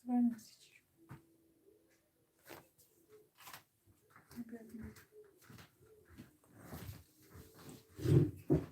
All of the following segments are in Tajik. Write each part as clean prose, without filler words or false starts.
Давай носить. Опять. Шукр.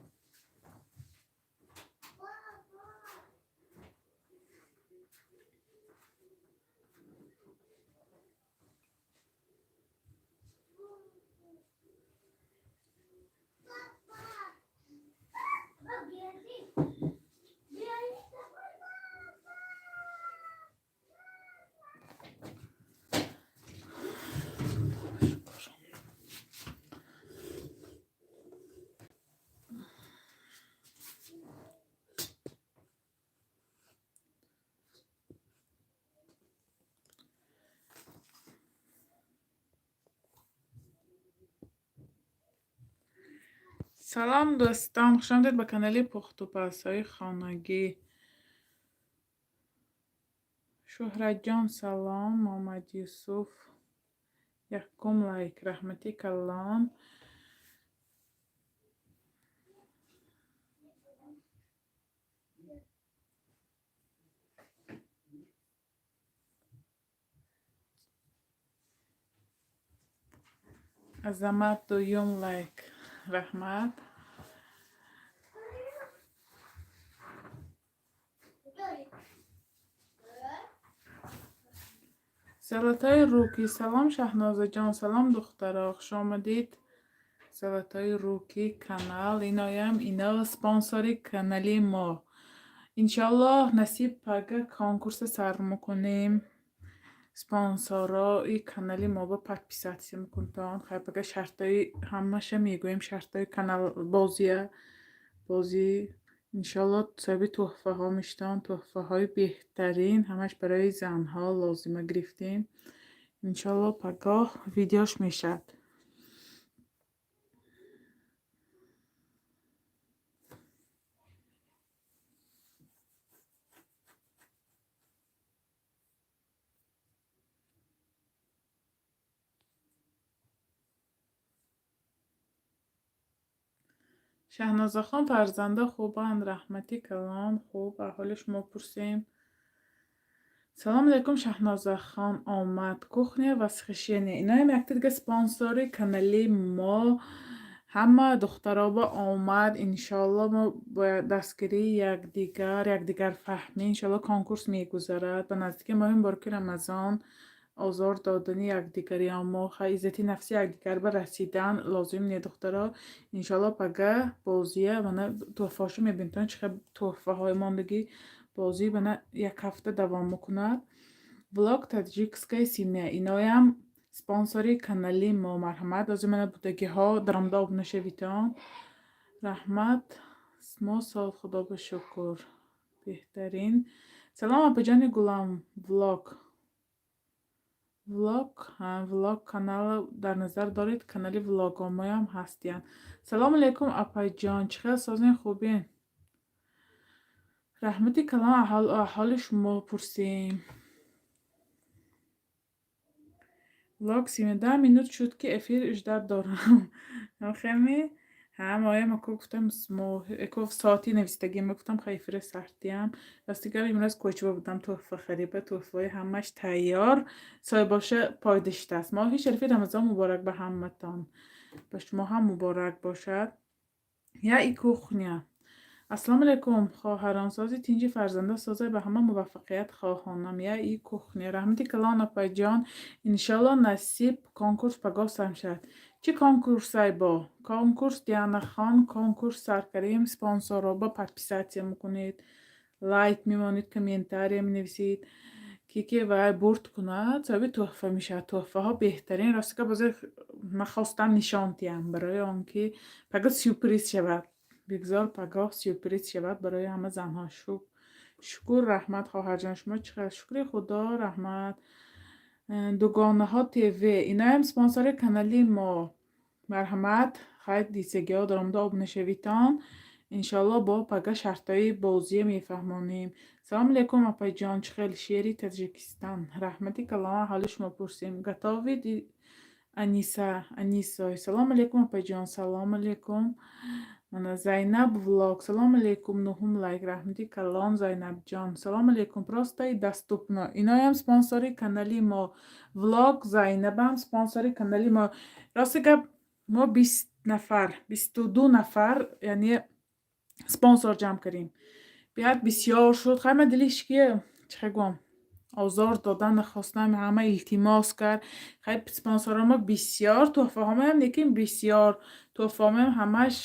Салом, дӯстон, хушомадед ба канали пухтупазҳои хонагӣ. Шӯҳратҷон, салом. Муҳаммад Юсуф, якум лайк, раҳмати калон. Азамат, дуюм лайк, раҳмат. Золотои руки, салом, Шаҳнозаҷон, салом, духтаро, хушомадед. Золотои руки канал, иноям, ино спонсори канали мо. Иншоаллоҳ, насиб, пага конкурса сар мекунем. Спонсорои канали мо ба подписаться мекунтон. Хай, пага шартҳои ҳамаша мегӯем, шартҳои канал, бозия, бозӣ. Иншоаллоҳ, соҳиби тӯҳфаҳо мештон, тӯҳфаҳои беҳтарин, ҳамаш барои занҳо лозима гирифтем. Иншоаллоҳ, пагоҳ видеош мешавад. Шаҳнозахон, фарзанда хубанд? Раҳмати калон, хуб, аҳволи шумо пурсем. Салом алейкум, Шаҳнозахон, омад. Кухня восхищение. Иноям якта дига спонсори канали мо. Ҳама духтароба омад. Иншоалло, мо бояд дастгирии якдигар, якдигарфаҳмӣ. Иншоалло, конкурс мегузарад. Ба наздики моҳи мубораки Рамазон озор додани якдигариам мо, хай, иззати нафси якдигар ба расидан лозим не, духтаро. Иншоалло, пага бозия, мана тӯҳфаҳошо мебинтон, чӣ хел тӯҳфаҳои мондагӣ. Бозӣ мана як ҳафта давом мекунад. Влог Таджикская семья. Иноям спонсори канали мо. Марҳамат, озир мана будагиҳо даромада обуна шавитон. Раҳмат. Мо сол, худо ба шукр. Беҳтарин. Салом, апаҷони гулам, влог. Влог, влог канал дар назар доред, канали влогомоям ҳастиянд. Салому алейкум, апаҷон, чӣ хел созен, хубен? Раҳмати калон, аҳволи шумо пурсем. Влог 17 минут шуд, ки эфир ждать дорам. Хеми? Ҳа, моя мако гуфтам, соати навистагӣ, ма гуфтам, хай, эфири сартиям. Рости гап, имрӯз кӯчба будам тӯҳфа хариба, тӯҳфаҳои ҳамаш тайёр, соҳибоша пойда шудааст. Моҳи шарифи Рамазон муборак ба ҳаматон. Ба шумо ҳам муборак бошад. Я и кухня. Ассалому алайкум, хоҳарон, сози, тинҷи, фарзанда созай, ба ҳама муваффақият хоҳонам. Я и кухня. Раҳмати калон, апаҷон. Иншоалло, насиб, конкурс пагоҳ сар мешавад. Чӣ конкурсай бо? Конкурс, Дианахон, конкурс сар кардем. Спонсорро ба подписаться мекунед, лайк мемонед, комментария менависед. Ки ки вай бурд кунад, соҳиби тӯҳфа мешавад. Тӯҳфаҳо беҳтарин. Рости гап, ҳозир ман хостам нишон диҳам, барои он ки пагоҳ сюрприз шавад. Бигзор пагоҳ сюрприз шавад барои ҳама занҳо. Шукр, раҳмат, хоҳарҷон, шумо чӣ хел? Шукри Худо, раҳмат. Дугонаҳо ТВ. Иноям спонсори канали мо. Марҳамат, хайр, дисагиҳо даромада обуна шавитон. Иншоалло, бо пага шартҳои бозия мефаҳмонем. Салому алейкум, апаҷон, чӣ хел, шери Таҷикистон? Раҳмати калон, аҳволи шумо пурсем. Готовит Аниса, Анисой. Салому алейкум, апаҷон, салому алейкум. Мана Зайнаб Влог. Салом алейкум, нуҳум лайк. Раҳмати калон, Зайнабҷон. Салом алейкум, просто и доступно. Иноям спонсори канали мо. Влог Зайнабам спонсори канали мо. Рости гап, мо 20 нафар, 22 нафар, яъне спонсор ҷамъ кардем. Бият бисёр шуд. Хай, ма дилиш ки чӣ гӯям, озор додан нахостам, ҳама илтимос кард. Хай, спонсорҳо бисёр тӯҳфаҳомаям, лекин бисёр тӯҳфаҳомаям, ҳамаш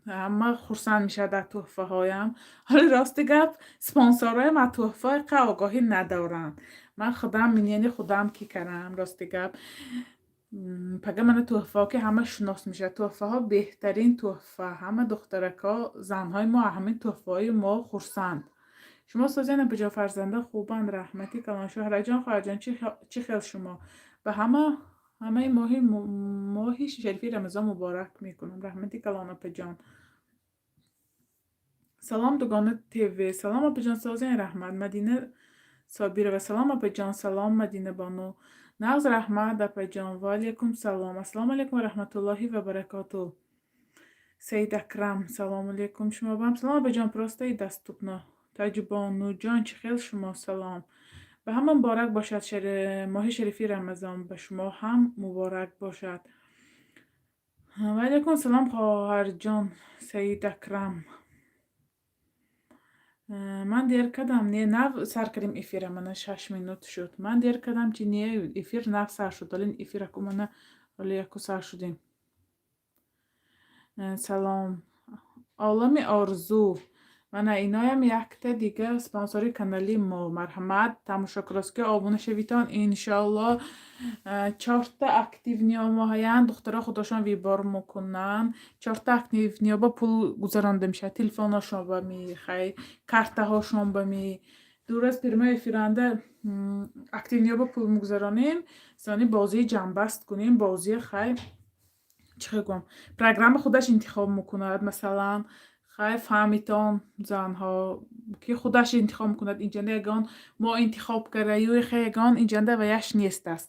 ҳама хурсанд мешавад аз тӯҳфаҳоям. Ҳоли, рости гап, спонсорҳоям аз тӯҳфаи қа огоҳӣ надоранд. Ман худам, яъне худам ки кардам, рости гап. Пага мана тӯҳфаҳо ки ҳама шинос мешавад. Тӯҳфаҳо беҳтарин тӯҳфа. Ҳама духтаракҳо, занҳои мо аз ҳамин тӯҳфаҳои мо хурсанд. Шумо созед, апаҷон, фарзанда хубанд, раҳмати калон. Шӯҳратҷон, хоҳарҷон, чӣ хел шумо? Ба ҳама ҳамаи моҳи шарифи Рамазон муборак мекунам. Раҳмати калон, апаҷон. Салом, Дугона ТВ. Салом, апаҷон, созен, раҳмат. Мадина Собирова. Салом, апаҷон, салом, Мадина бону. Нағз, раҳмат, апаҷон. Ва алайкум салом. Ассалому алайкум ва раҳматуллоҳи ва баракотуҳ. Саид Акрам, салому алайкум шумо бам. Салом, апаҷон, просто и доступно. Таҷбонуҷон, чӣ хел шумо? Салом. Ба ҳама муборак бошад моҳи шарифи Рамазон. Ба шумо ҳам муборак бошад. Ва алайкум салом, хоҳарҷон Саид Акрам. Ман дер кардам, не, нав сар кардем эфира, мана 6 минут шуд. Ман дер кардам чи не, эфир нав сар шуд, ҳоле эфир аку мана ҳоле яку сар шудем. Салом. Олами орзу. Мана иноям якта дига спонсори канали мо. Марҳамат, тамошокунон, ки обуна шавитон, иншоалло. Чорта активный омоҳаянд, духтаро худошон выбор мекунанд. Чорта активный ба пул гузаронда мешавад. Телефонҳошон ба ми, хай, картаҳошон ба ми. Дур аз прямой эфиранда активный ба пул мегузаронем, сони бозии ҷамъбаст кунем, бозии, хай, чӣ гӯям, программа худаш интихоб мекунад, масалан, хай, фаҳмитон, занҳо, ки худаш интихоб мекунад. Инҷанда ягон мо интихоб кардаю, хай, ягон инҷанда ваяш нест аст.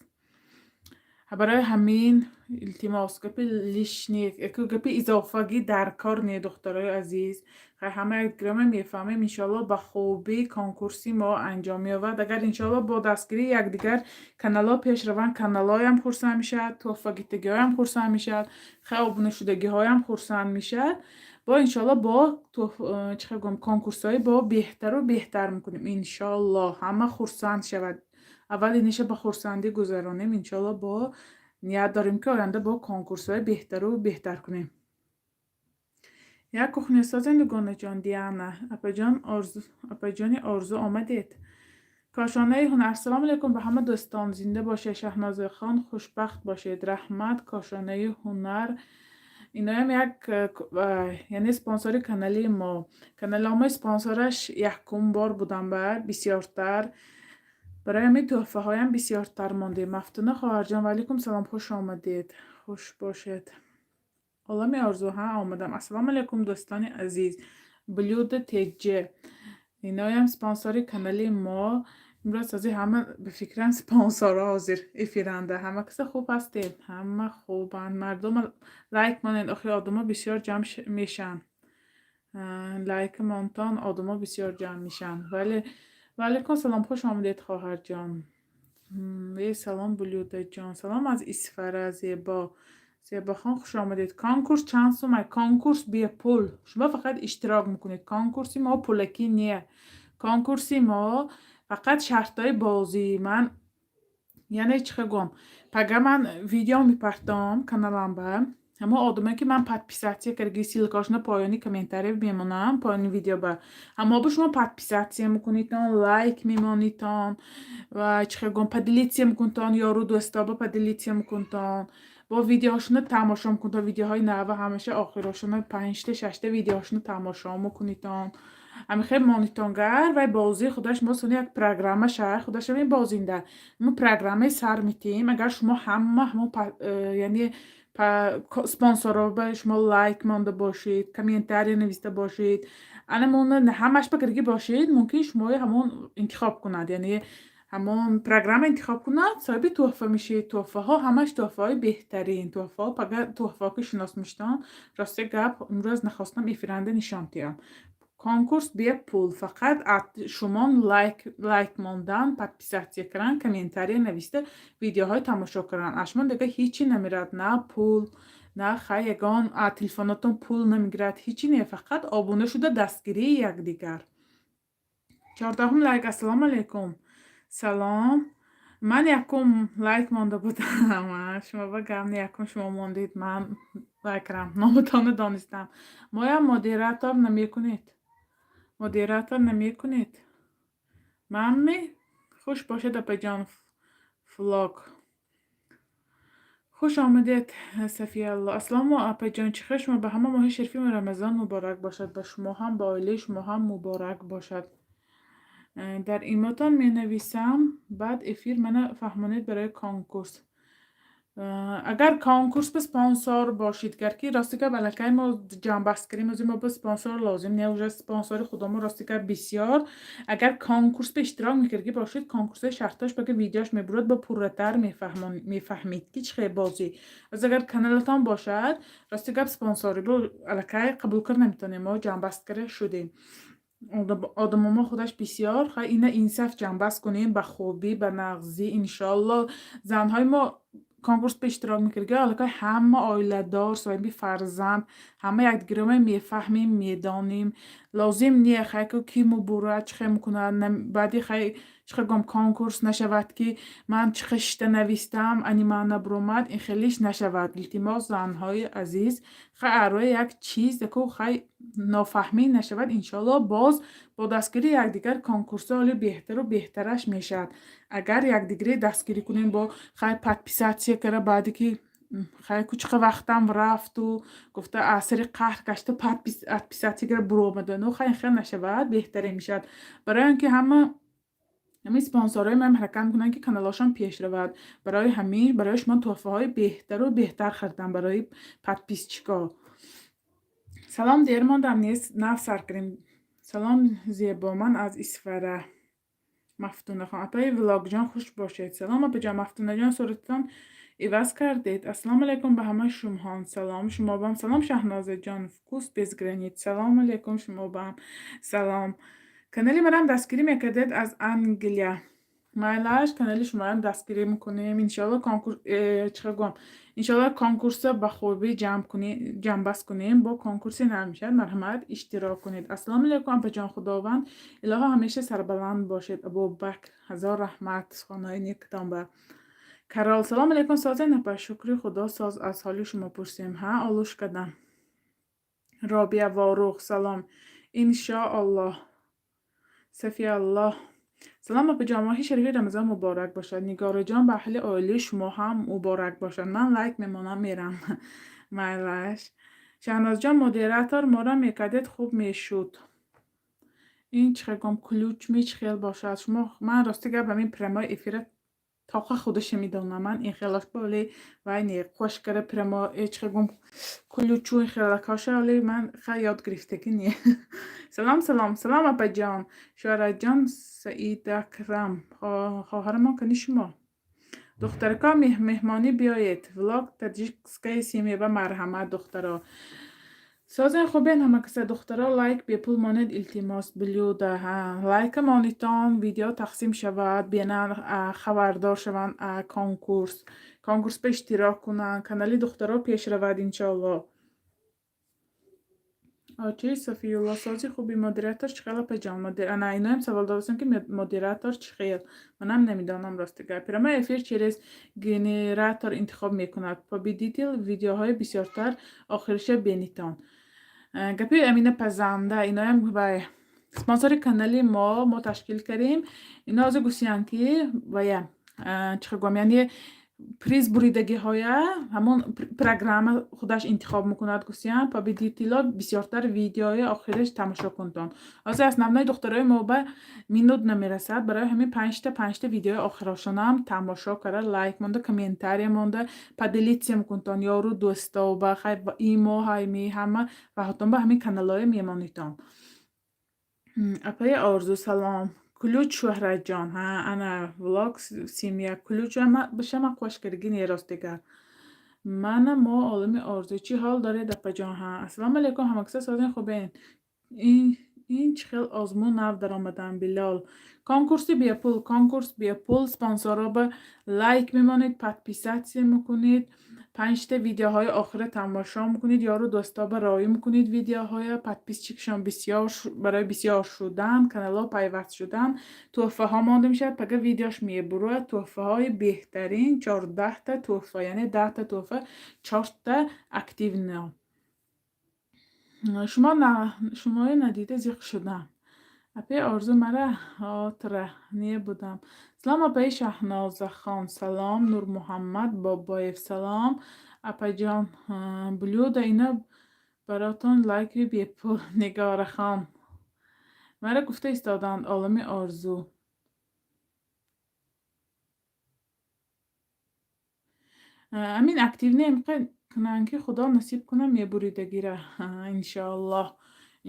Барои ҳамин, илтимос, гапи лишний, гапи изофагӣ дар кор не, духтарои азиз. Хай, ҳама якдигарро мефаҳмем, иншоалло, ба хубӣ конкурси мо анҷом меёбад. Агар, иншоалло, бо дастгирии якдигар каналҳо пеш раванд, каналҳоям хурсанд мешавад, тӯҳфагитагиҳоям хурсанд мешавад, хай, обунашудагиҳоям хурсанд мешавад. Бо, иншоалло, бо чӣ гӯям, конкурсҳои бо беҳтару беҳтар мекунем. Иншоалло, ҳама хурсанд шавад. Аввал иниша ба хурсандӣ гузаронем, иншоалло, бо ният дорем, ки оянда бо конкурсҳои беҳтару беҳтар кунем. Як кухня созем, дугонаҷон Диана. Апаҷон Орзу, апаҷони Орзу омадед. Кошонаи ҳунар. Ассалому алайкум ба ҳама дӯстон. Зинда бошед, Шаҳнозахон, хушбахт бошед. Раҳмат, Кошонаи ҳунар. Иноям як, яъне спонсори канали мо. Каналҳои спонсораш якум бор будам ба бисёртар. Барои ҳамин тӯҳфаҳоям бисёртар мондем. Мафтуна хоҳарҷон, ва алайкум салом, хуш омадед. Хуш бошед. Олами орзу, ҳа, омадам. Ассалому алайкум, дӯстони азиз. Блюдо Теҷе. Иноям спонсори канали мо. Имрӯз ҳозир ҳама ба фикрам спонсорҳо ҳозир эфиранда. Ҳама каса хуб ҳастед? Ҳама хубанд. Мардум, лайк монед, охир одамо бисёр ҷамъ мешаванд. Лайк монтон, одамо бисёр ҷамъ мешаванд. Вале ва алайкум салом, хуш омадед, хоҳарҷон. Е, салом, Блюдаҷон. Салом аз Исфара, Зебо. Зебохон, хуш омадед. Конкурс чанд сум? Конкурс бепул. Шумо фақат иштирок мекунед. Конкурси мо пулакӣ не. Конкурси мо фақат шартҳои бозӣ. Ман, яъне чӣ гӯям, пага ман видео мепартом каналамба. Ҳамон одамое ки ман подписаться кардаги, ссылка ошона поёни комментария мемонам, поёни видео ба. Ҳамо ба шумо подписаться мекунедтон, лайк мемонедтон ва, чӣ гӯям, поделиться мекунедтон, ёру дӯстоба поделиться мекунедтон, бо видеоҳошона тамошо мекунедтон, видеоҳои нава ҳамаша охирошона панҷта, шашта видеоҳошона тамошо мекунедтон. Ҳамин хел монитонгар вай бозии худаш мо сони як программа шаҳр худаша мебозинда. Мо программаи сар метиҳем, агар шумо ҳама ҳамон яъне спонсорҳо ба шумо лайк монда бошед, комментария нависта бошед, анамон ҳамаш ба кардагӣ бошед, мумкин шумои ҳамон интихоб кунад, яъне Ҳамон программа интихоб кунад, соҳиби тӯҳфа мешавед. Тӯҳфаҳо ҳамаш тӯҳфаҳои беҳтарин тӯҳфаҳо. Пага тӯҳфаҳо ки шинос мешуданд, рости гап, имрӯз нахостам эфиранда нишон диҳам. Конкурс бепул, фақат шумо лайк мондан, подписаться кардан, комментария нависта, видеоҳои тамошо кардан. Аз шумо дига ҳечи намерад, на пул, на хай ягон телефонотон пул намегирад, ҳечи не, фақат обуна шуда дастгирии якдигар. 14-ум лайк. Ассалому алайкум. Салом. Ман якум лайк монда будам. Шумо ба гап не, якум шумо мондед, ман лайк кардам. Номатонро донистам. Моям модератор намекунед, модератор намекунед. Манми? Хуш бошед, апаҷон. Влог хуш омадед, Сафиялло. Ассалому, апаҷон, чӣ хел шумо? Ба ҳама моҳи шарифи Рамазон муборак бошад, ба шумо ҳам, ба оилаи шумо ҳам муборак бошад. Дар имотон менависам, баъд эфир мана фаҳмонед барои конкурс. Агар конкурс ба спонсор бошид, гар ки рости гап, аллакай мо ҷамъбаст кардем, ози мо ба спонсор лозим не, уже спонсори худомо, рости гап, бисёр. Агар конкурс ба иштирок мекардагӣ бошед, конкурсҳои шартош бага видеош мебурад, бо пурратар мефаҳмед, ки чӣ хел бозӣ. Оз агар каналатон бошад, рости гап, спонсорӣ бо аллакай қабул карда наметавонем, мо ҷамъбаст карда шудем. Одамомо худаш бисёр. Хай, ина инсаф ҷамъбаст кунем ба хубӣ, ба нағзӣ, иншоалло. Занҳои мо конкурс ба иштирок мекардагӣ аллакай ҳама оиладор, соҳиби фарзанд, ҳама якдигарро мефаҳмем, медонем. Лозим не, хай, ки мубурад, чӣ хел мекунад. Баъди хай, чӣ хел гӯям, конкурс нашавад, ки ман чӣ хел шишта навистам, ани ман набуромад, ин хелиш нашавад. Илтимос, занҳои азиз, хай, арӯи як чиз яку хай нофаҳмӣ нашавад. Иншоалло, боз бо дастгирии якдигар конкурсҳо оли беҳтару беҳтараш мешавад. Агар якдигаре дастгирӣ кунем, бо хай подписаться карда, баъде ки хай кучқа вақтам рафту гуфта, аз сари қаҳр гашта подписаться карда буромадану, хай, ин хел нашавад, беҳтаре мешавад. Барои он ки ҳама ҳамин спонсорҳои ман ҳаракат мекунанд, ки каналҳошон пеш равад. Барои ҳамин барои шумо тӯҳфаҳои беҳтару беҳтар харидам барои подписчикҳо. Салом, дер мондам, нест, нав сар кардем. Салом, зебо, ман аз Исфара, Мафтунахон. Апаи Влогҷон, хуш бошед. Салом, апаҷон. Мафтунаҷон, сурататон иваз кардед. Ассалому алайкум ба ҳама шумоҳон. Салом, шумо бам салом. Шаҳнозаҷон, вкус без границ, салому алайкум, шумо бам салом. Канали марам дастгирӣ мекардед аз Англия. Майлаш, канали шумоям дастгирӣ мекунем, иншоалло. Конкурс, чӣ гӯям, иншоалло, конкурсро ба хубӣ ҷамъбаст кунем, бо конкурси намешавад, марҳамат, иштирок кунед. Ассалому алайкум, апаҷон, худованд илоҳо ҳамеша сарбаланд бошед. Абубакр, ҳазор раҳмат суханҳои некатон ба. Карол, салому алайкум, созен, апа? Шукри Худо, соз, аз ҳоли шумо пурсем. Ҳа, олуш кардам. Робия Ворух, салом. Иншоаллоҳ. Сафиаллоҳ, салом, апаҷон, моҳи шарифи Рамазон муборак бошад. Нигораҷон, ба аҳли оилаи шумо ҳам муборак бошад. Ман лайк мемонам, мерам. Майлаш. Шаҳнозҷон, модератор моро мекардед, хуб мешуд. Ин чӣ хел гом, ключ ми чӣ хел бошад? Шумо ман, рости гап, ҳамин прямой эфира тоқа худаша медонам. Ман ин хелош боли вай не, қошкара прямой, чӣ хел гом, ключу ин хелакоша оли ман хай ёд гирифтагӣ не. Салом, салом, салом, апаҷон. Шуҳратҷон, Саидакрам, хоҳарамон, кани шумо? Духтарако, меҳмонӣ биёед. Влог таджикская семья ба марҳамат, духтаро. Созен, хубен ҳама каса? Духтаро, лайк бепул монед, илтимос. Блюда, ҳа, лайка монитон, видео тақсим шавад, бинанд, хабардор шаванд, конкурс ба иштирок кунанд, канали духтаро пеш равад, иншоалло. Очи Софиюлло, сози, хуби? Модератор чӣ хел, апаҷон? Ана, иноям савол додастам, ки модератор чӣ хел. Манам намедонам, рости гап. Прямой эфир через генератор интихоб мекунад победитель, видеоҳои бисёртар охириша бенитон. Гапи Амина Пазанда, иноям вай спонсори канали мо ташкил кардем. Ино ҳозир гусиянд, ки вая, чӣ хел гӯям, яъне приз буридагиҳоя ҳамон программа худаш интихоб мекунад, гусиянд. Победитело бисёртар видеои охираш тамошо кунтон. Ҳозир основной духтарои мо ба минут намерасад, барои ҳамин панҷта панҷта видеои охирошонам тамошо карда, лайк монда, комментария монда, поделиться мекунтон ёру дӯсто ба хай имо ҳайми ҳама ваҳотон ба ҳамин каналҳое мемонитон. Апаи Орзу, салом. Ключ, Шӯҳратҷон, ҳа, ана влог семья ключ биша ман қош кардагӣ не, ростига. Мана мо олами орзу. Чӣ ҳол доред, апаҷон? Ҳа, ассалому алайкум, ҳамакаса созин, хубен? Ин чӣ хел озмун нав даромадан, Билол? Конкурси бепул, конкурс бепул. Спонсорро ба лайк мемонед, подписаться мекунед, панҷта видеоҳои охира тамошо мекунед, ёру дӯсто ба роӣ мекунед видеоҳоя, подписчикшон бисёр, барои бисёр шудан, каналҳо пайваст шудан тӯҳфаҳо монда мешавад. Пага видеош мебурояд. Тӯҳфаҳои беҳтарин, 14та тӯҳфа, яъне 10та тӯҳфа, чорта активно. Шумо шуморо надида зиқ шудам. Апаи Орзу, мара хотира не будам. Салом, апаи Шаҳнозахон, салом. Нурмуҳаммад Бобоев, салом. Апаҷон, блюда ина баротон лайки бепул. Нигорахон. Мара гуфта истоданд олами орзу. Амин, активне кунанд, ки Худо насиб кунад, мебуридагира. Иншоаллоҳ,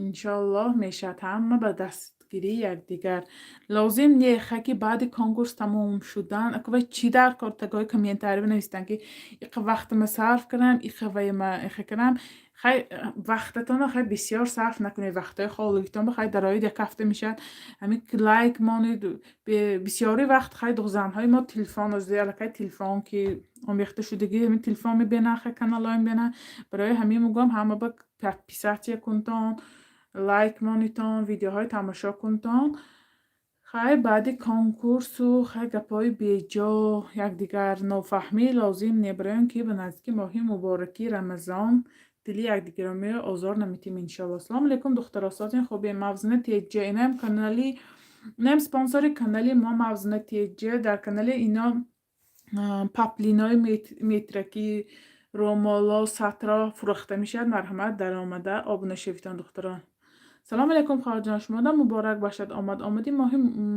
иншоаллоҳ, мешавад, ҳама ба дастгирии якдигар. Лозим не ха, ки баъди конкурс тамом шудан аква чӣ дар кор, тагои комментарий бинависанд, ки иқа вақтама сарф кардам, иқа вайма иқа кардам. Хай, вақтатонро хай бисёр сарф накунед, вақтҳои холигитон хай дароид, як ҳафта мешавад, ҳамин лайк монед. Бисёри вақт хай занҳои мо телефон, аллакай телефон ки омехта шудагӣ, ҳамин телефон мебинанд, хай каналҳо мебинанд. Барои ҳамин мегӯям, ҳама ба подписаться кунтон, лайк монитон, видеоҳои тамошо кунтон. Хай, баъди конкурсу хай гапҳои беҷо, якдигар нофаҳмӣ лозим не, барои он ки ба наздики моҳи муборакии Рамазон дили якдигарро озор наметиҳем, иншоалло. Ассалому алайкум, духтаро, созин, хубем? Мавзуна Теҷа, инаам канали, инаам спонсори канали мо, Мавзуна Теҷа. Дар канали ино паплинои метракӣ, рӯмоло, сатро фурӯхта мешавад. Марҳамат, даромада обуна шавитон, духтарон. Салому алайкум, хоҳарҷон, шумода муборак бошад омад омади моҳи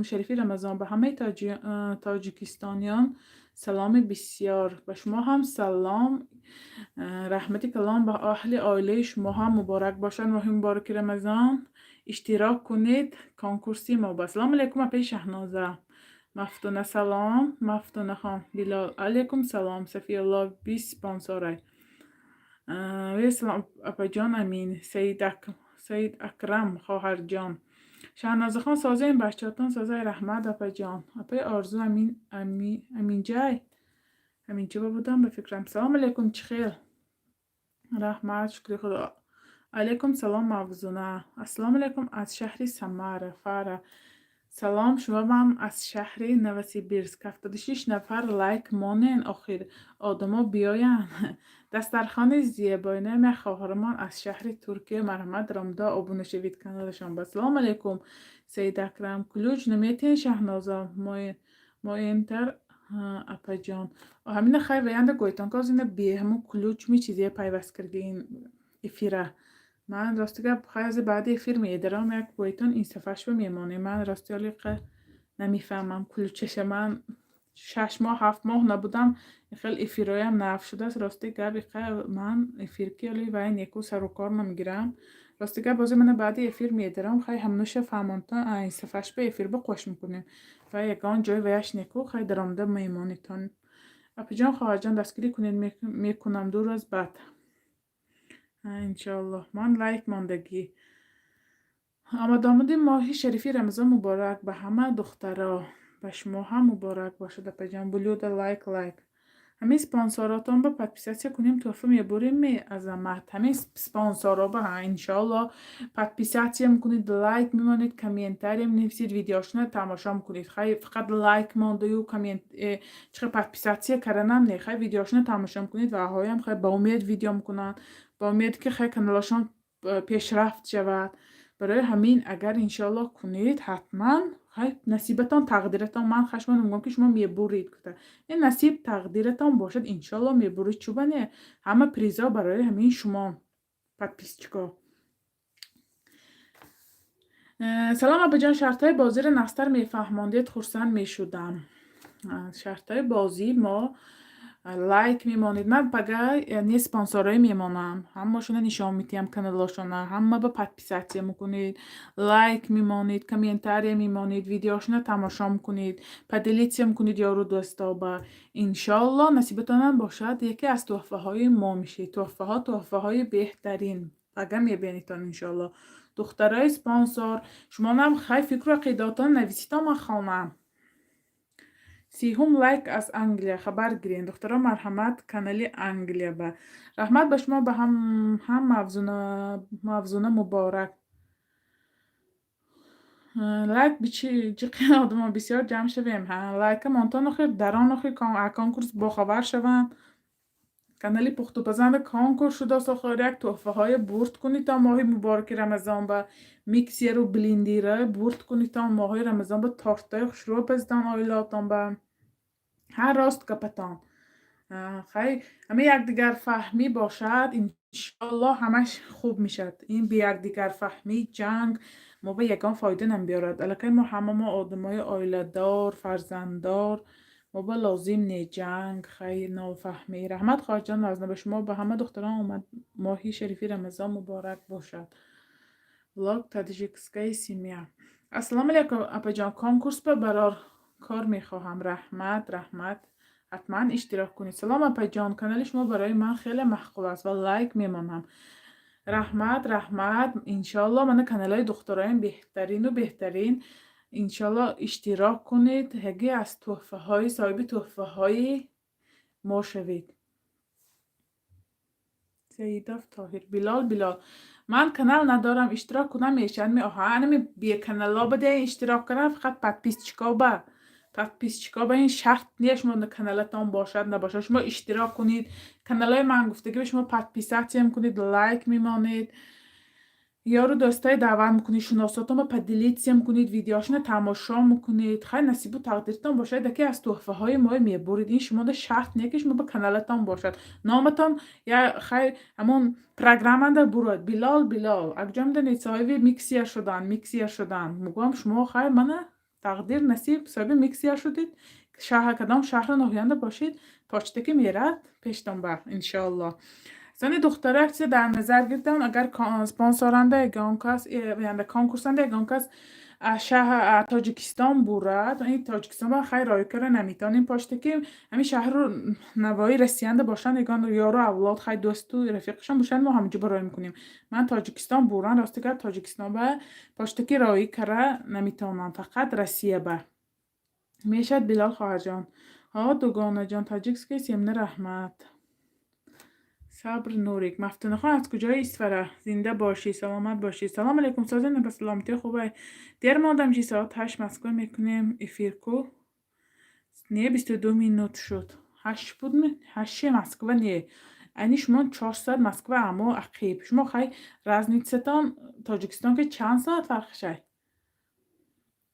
шарифи Рамазон. Ба ҳамаи тоҷикистониён саломи бисёр. Ба шумо ҳам салом, раҳмати калом, ба аҳли оилаи шумо ҳам муборак бошад моҳи мубораки Рамазон. Иштирок кунед конкурси мо. Ба ассалому алайкум, апаи Шаҳноза. Мафтуна, салом, Мафтунахон. Билол, алайкум салом. Сафиялло бист спонсорай. Салом, апаҷон. Амин. Саид Акрам, хоҳарҷон. Шаҳнозахон, созаем, бачаҳотон созай, раҳмат, апаҷон. Апаи Орзу, амин, аминҷай, аминҷоба будам ба фикрам. Салому алайкум, чӣ хел? Раҳмат, шукри Худо. Алайкум салом, Мавзуна. Ассалому алайкум аз шаҳри Самара, Фара. Салом шумоам аз шаҳри Новосибирск. 76 нафар лайк монен, охир одамо биёянд. Дастархони зебоинаам як хоҳарамон аз шаҳри Туркия, марҳамат, ромда обуна шавед каналашон. Ба ассалому алайкум, Саид Акрам. Ключ наметиҳен, Шаҳноза? Моемтар, апаҷон. Ҳамина хай ваянда гойтон, ки озина беҳамун ключ ми чизе пайваст карди ин эфира. Ман рости гап, хай ази баъди эфир медарам, як гойтон, ин сафаршба мемонем. Ман рости олиқа намефаҳмам ключаша. Ман 6 моҳ, 7 моҳ набудам, хел эфирҳоям нав шудааст. Рости гап, иқа ман эфирки оли вай неку сарукор намегирам. Рости гап, бози мана баъди эфир медарам, хай ҳамнуша фаҳмонтон, ин сафаршба эфирба қош мекунем ва ягон ҷой ваяш неку, хай даромада мемонитон. Апаҷон, хоҳарҷон, дастгирӣ кунед, мекунам 2 рӯз баъд, иншоаллоҳ. Ман лайк мондагӣ. Омадомади моҳи шарифи Рамазон муборак ба ҳама духтаро. Ба шумо ҳам муборак бошад, апаҷон. Блюда, лайк, лайк. Ҳамин спонсоротон ба подписаться кунем, тӯҳфа мебурем ме, Азамат? Ҳамин спонсоро ба, иншоалло, подписаться мекунед, лайк мемонед, комментарий менависед, видеошона тамошо мекунед. Хай, фақат лайк мондаю коммент чихел подписаться карданам не, хай видеошона тамошо мекунед ва ҳоям хай ба умед видео мекунанд, ба умед ки хай каналашон пешрафт шавад. Барои ҳамин, агар иншоалло кунед, ҳатман хай насибатон, тақдиратон. Ман хашма намегӯям, ки шумо мебуред гуфта, ин насиб тақдиратон бошад, иншоалло мебуред. Чӯба не, ҳама призо барои ҳамин шумо, подписчико. Салом, абаҷон, шартҳои бозиро нағзтар мефаҳмондед, хурсанд мешудам. Шартҳои бозӣ мо Лайк мемонед. Ман пага не спонсорое мемонам, ҳамашона нишон медиҳам каналошона. Ҳама ба подписаться мекунед, лайк мемонед, комментария мемонед, видеошона тамошо мекунед, поделиться мекунед ёру дӯсто ба. Иншоалло, насибатонам бошад, яке аз тӯҳфаҳои мо мешед. Тӯҳфаҳо, тӯҳфаҳои беҳтарин пага мебинедтон, иншоалло. Духтарои спонсор, шумонам хай фикру ақидаотон нависитон, ман хонам. 30-ум лайк аз Англия. Хабар гирен, духтаро, марҳамат, канали Англия ба. Раҳмат ба шумо, ба ҳам мавзуна муборак. Лайк бичи, ҷиқи одамо бисёр ҷамъ шавем. Лайка монтон, охир дарон, охир конкурс бохабар шаванд. Канали Пухтупазанда конкурс шудааст, охир як тӯҳфаҳое бурд кунед то моҳи мубораки Рамазон ба миксеру блендера бурд кунед, то моҳои Рамазон ба тортҳои хушрӯ пазитон оилаотон ба. Ҳар рост гапатон. Хай, ҳама якдигарфаҳмӣ бошад, иншоаллоҳ, ҳамаш хуб мешавад. Ин беякдигарфаҳмӣ, ҷанг мо ба ягон фоида намебиёрад. Аллакай мо ҳама мо одамои оиладор, фарзанддор, мо ба лозим не ҷанг, хай, нофаҳмӣ. Раҳмат, хоҳарҷон Вазна, ба шумо, ба ҳама духтарон омад. Моҳи шарифи Рамазон муборак бошад. Влог «Таджикская семья». Ассалому алайкум, апаҷон, конкурс ба барор кор мехоҳам. Раҳмат, раҳмат, ҳатман иштирок кунед. Салом, апаҷон, канали шумо барои ман хеле маъқул аст ва лайк мемонам. Раҳмат, раҳмат. Иншоалло, мана каналҳои духтароям беҳтарину беҳтарин. Иншоалло, иштирок кунед, яке аз тӯҳфаҳои, соҳиби тӯҳфаҳои мо шавед. Саидов Тоҳир, Билол, Билол, ман канал надорам, иштирок кунам мешавад? Оҳа, анами беканалҳо баде иштирок кунам, фақат подписчико ба. Подписчико ба ин шарт не, шумо каналатон бошад, набошад, шумо иштирок кунед. Каналҳои ман гуфтагӣ, шумо подписаться мекунед, лайк мемонед, ёру дӯстое даъват мекунед, шиносотонро поделиться мекунед, видеошона тамошо мекунед. Хай, насибу тақдиртон бошад, яке аз тӯҳфаҳои мо мебуред. Ин шумода шарт не, ки шумо ба каналатон бошад номатон я. Хай, ҳамон программада бурад. Билол, Билол, акҷо медонед, соҳиби миксер шудан, миксер шудан мегӯям шумо. Хай, мана тақдир, насиб, соҳиби миксер шудед. Шаҳр, кадом шаҳру ноҳиянда бошед, почта ки мерад пештон ба, иншоалло. Зани духтара, як чизе дар назар гирифтам: агар спонсоранда ягон кас, яъне конкурсанда ягон кас аз шаҳр Тоҷикистон бурад, ин Тоҷикистон ба хайр роҳӣ кара наметавонем почта, ки ҳамин шаҳру навои Россиянда бошанд, ягон ёру авлод, хай, дӯсту рафиқашон бошанд, мо ҳаминҷо ба роҳӣ мекунем. Ман Тоҷикистон буран, рости гап, Тоҷикистон ба почта ки роҳӣ кара наметавонам, фақат Россия ба мешавад. Билол хоҳарҷон, ҳо, дугонаҷон, «Таджикская семья», раҳмат. Сабр Нурик, Мафтунахон аз куҷои Исфара? Зинда бошӣ, саломат бошӣ. Салом алейкум, созина, ба саломатӣ, хубай? Дер мондам чи, соат 8 Москва мекунем эфир ку. Не, 22 минут шуд. 8 буд, 8 Москва не. Айни шумо 4 соат Москва амо ақиб. Шумо хай, разницатон Тоҷикистон ки чанд соат фарқшай?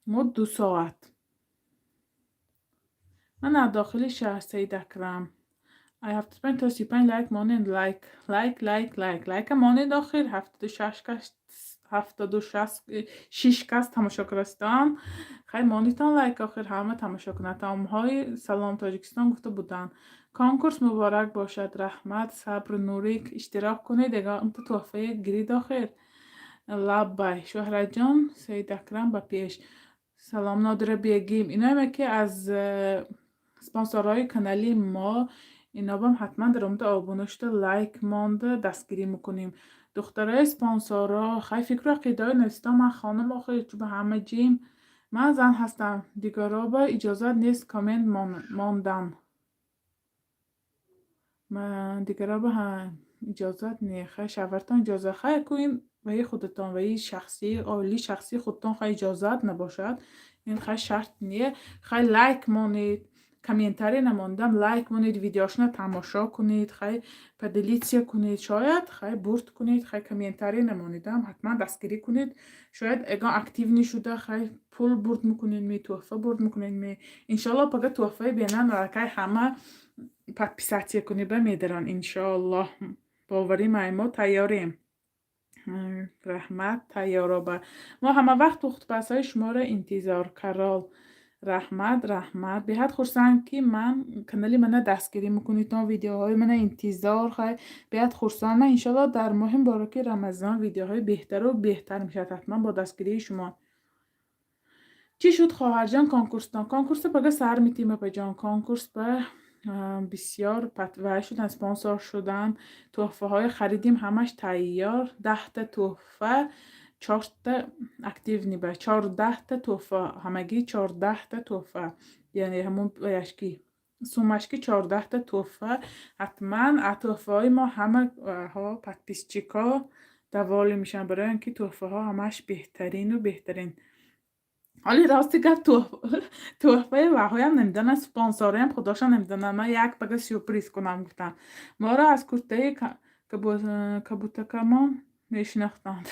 Мо 2 соат. Ман аз дохили шаҳр, Саид Акрам. Ай 75 то 35 лайк монед, лайк, лайк, лайк, лайк, лайка монед охир. 76 кас, 76 кас тамошо кардастан. Хай, монитон лайк охир, ҳама тамошо кунад. Таомҳои «Салом Тоҷикистон» гуфта буданд. Конкурс муборак бошад, раҳмат, Сабр Нурик, иштирок кунед, ягонта тӯҳфае гирид охир. Лаббай, Шӯҳратҷон, Саид Акрам ба пеш. Салом, Нодира Бегим. Иноеме ки аз спонсорҳои канали мо, инобам ҳатман даромада, обуна шуда, лайк монда, дастгирӣ мекунем. Духтарои спонсорро, хай, фикру ақидаҳои нависитон, ман хонам охир, чун ба ҳама ҷим. Ман зан ҳастам, дигаро ба иҷозат нест коммент мондан. Дигаро ба иҷозат не. Хай, шавҳартон иҷозат. Хай, ку ин ваи худатон, ваи шахсӣ, оилаи шахсии худатон, хай, иҷозат набошад. Ин хай шарт не. Хай, лайк монед, комментарий намондам, лайк монед, видеошона тамошо кунед, хай, поделиться кунед, шояд, хай, бурд кунед. Хай, комментарий намонедам, ҳатман дастгирӣ кунед. Шояд ягон активный шуда, хай, пул бурд мекунед ме, тӯҳфа бурд мекунед ме. Иншоалло, пага тӯҳфаи бенан аллакай ҳама подписаться кунед ба медаранд, иншоаллоҳ. Боварӣ май, мо тайёрем. Раҳмат, тайёроба. Мо ҳама вақт пухтупазҳои шуморо интизор. Карол. Раҳмат, раҳмат. Беҳад хурсанд, ки ман канали мана дастгирӣ мекунедтон, видеоҳои мана интизор. Хай, беҳад хурсанд. Ман, иншоалло, дар моҳи мубораки Рамазон видеоҳои беҳтару беҳтар мешавад, ҳатман бо дастгирии шумо. Чӣ шуд, хоҳарҷон, конкурстон? Конкурсо пага сар метиҳем, апаҷон. Конкурс ба бисёр вай шудан, спонсор шудан, тӯҳфаҳое харидим, ҳамаш тайёр. 10-та тӯҳфа, чорта активный ба 14-та тӯҳфа, ҳамагӣ 14-та тӯҳфа, яъне ҳамун яшки сумашки 14-та тӯҳфа. Ҳатман аз тӯҳфаҳои мо ҳамаҳо, подписчикҳо, довольный мешаванд, барои он ки тӯҳфаҳо ҳамаш беҳтарину беҳтарин. Ҳоли, рости гап, тӯҳфаи ваҳоям намедонам, спонсорам худошон намедонам. Ман як бага сюрприз кунам гуфтам. Моро аз куртаи кабутакамон мешинохтанд.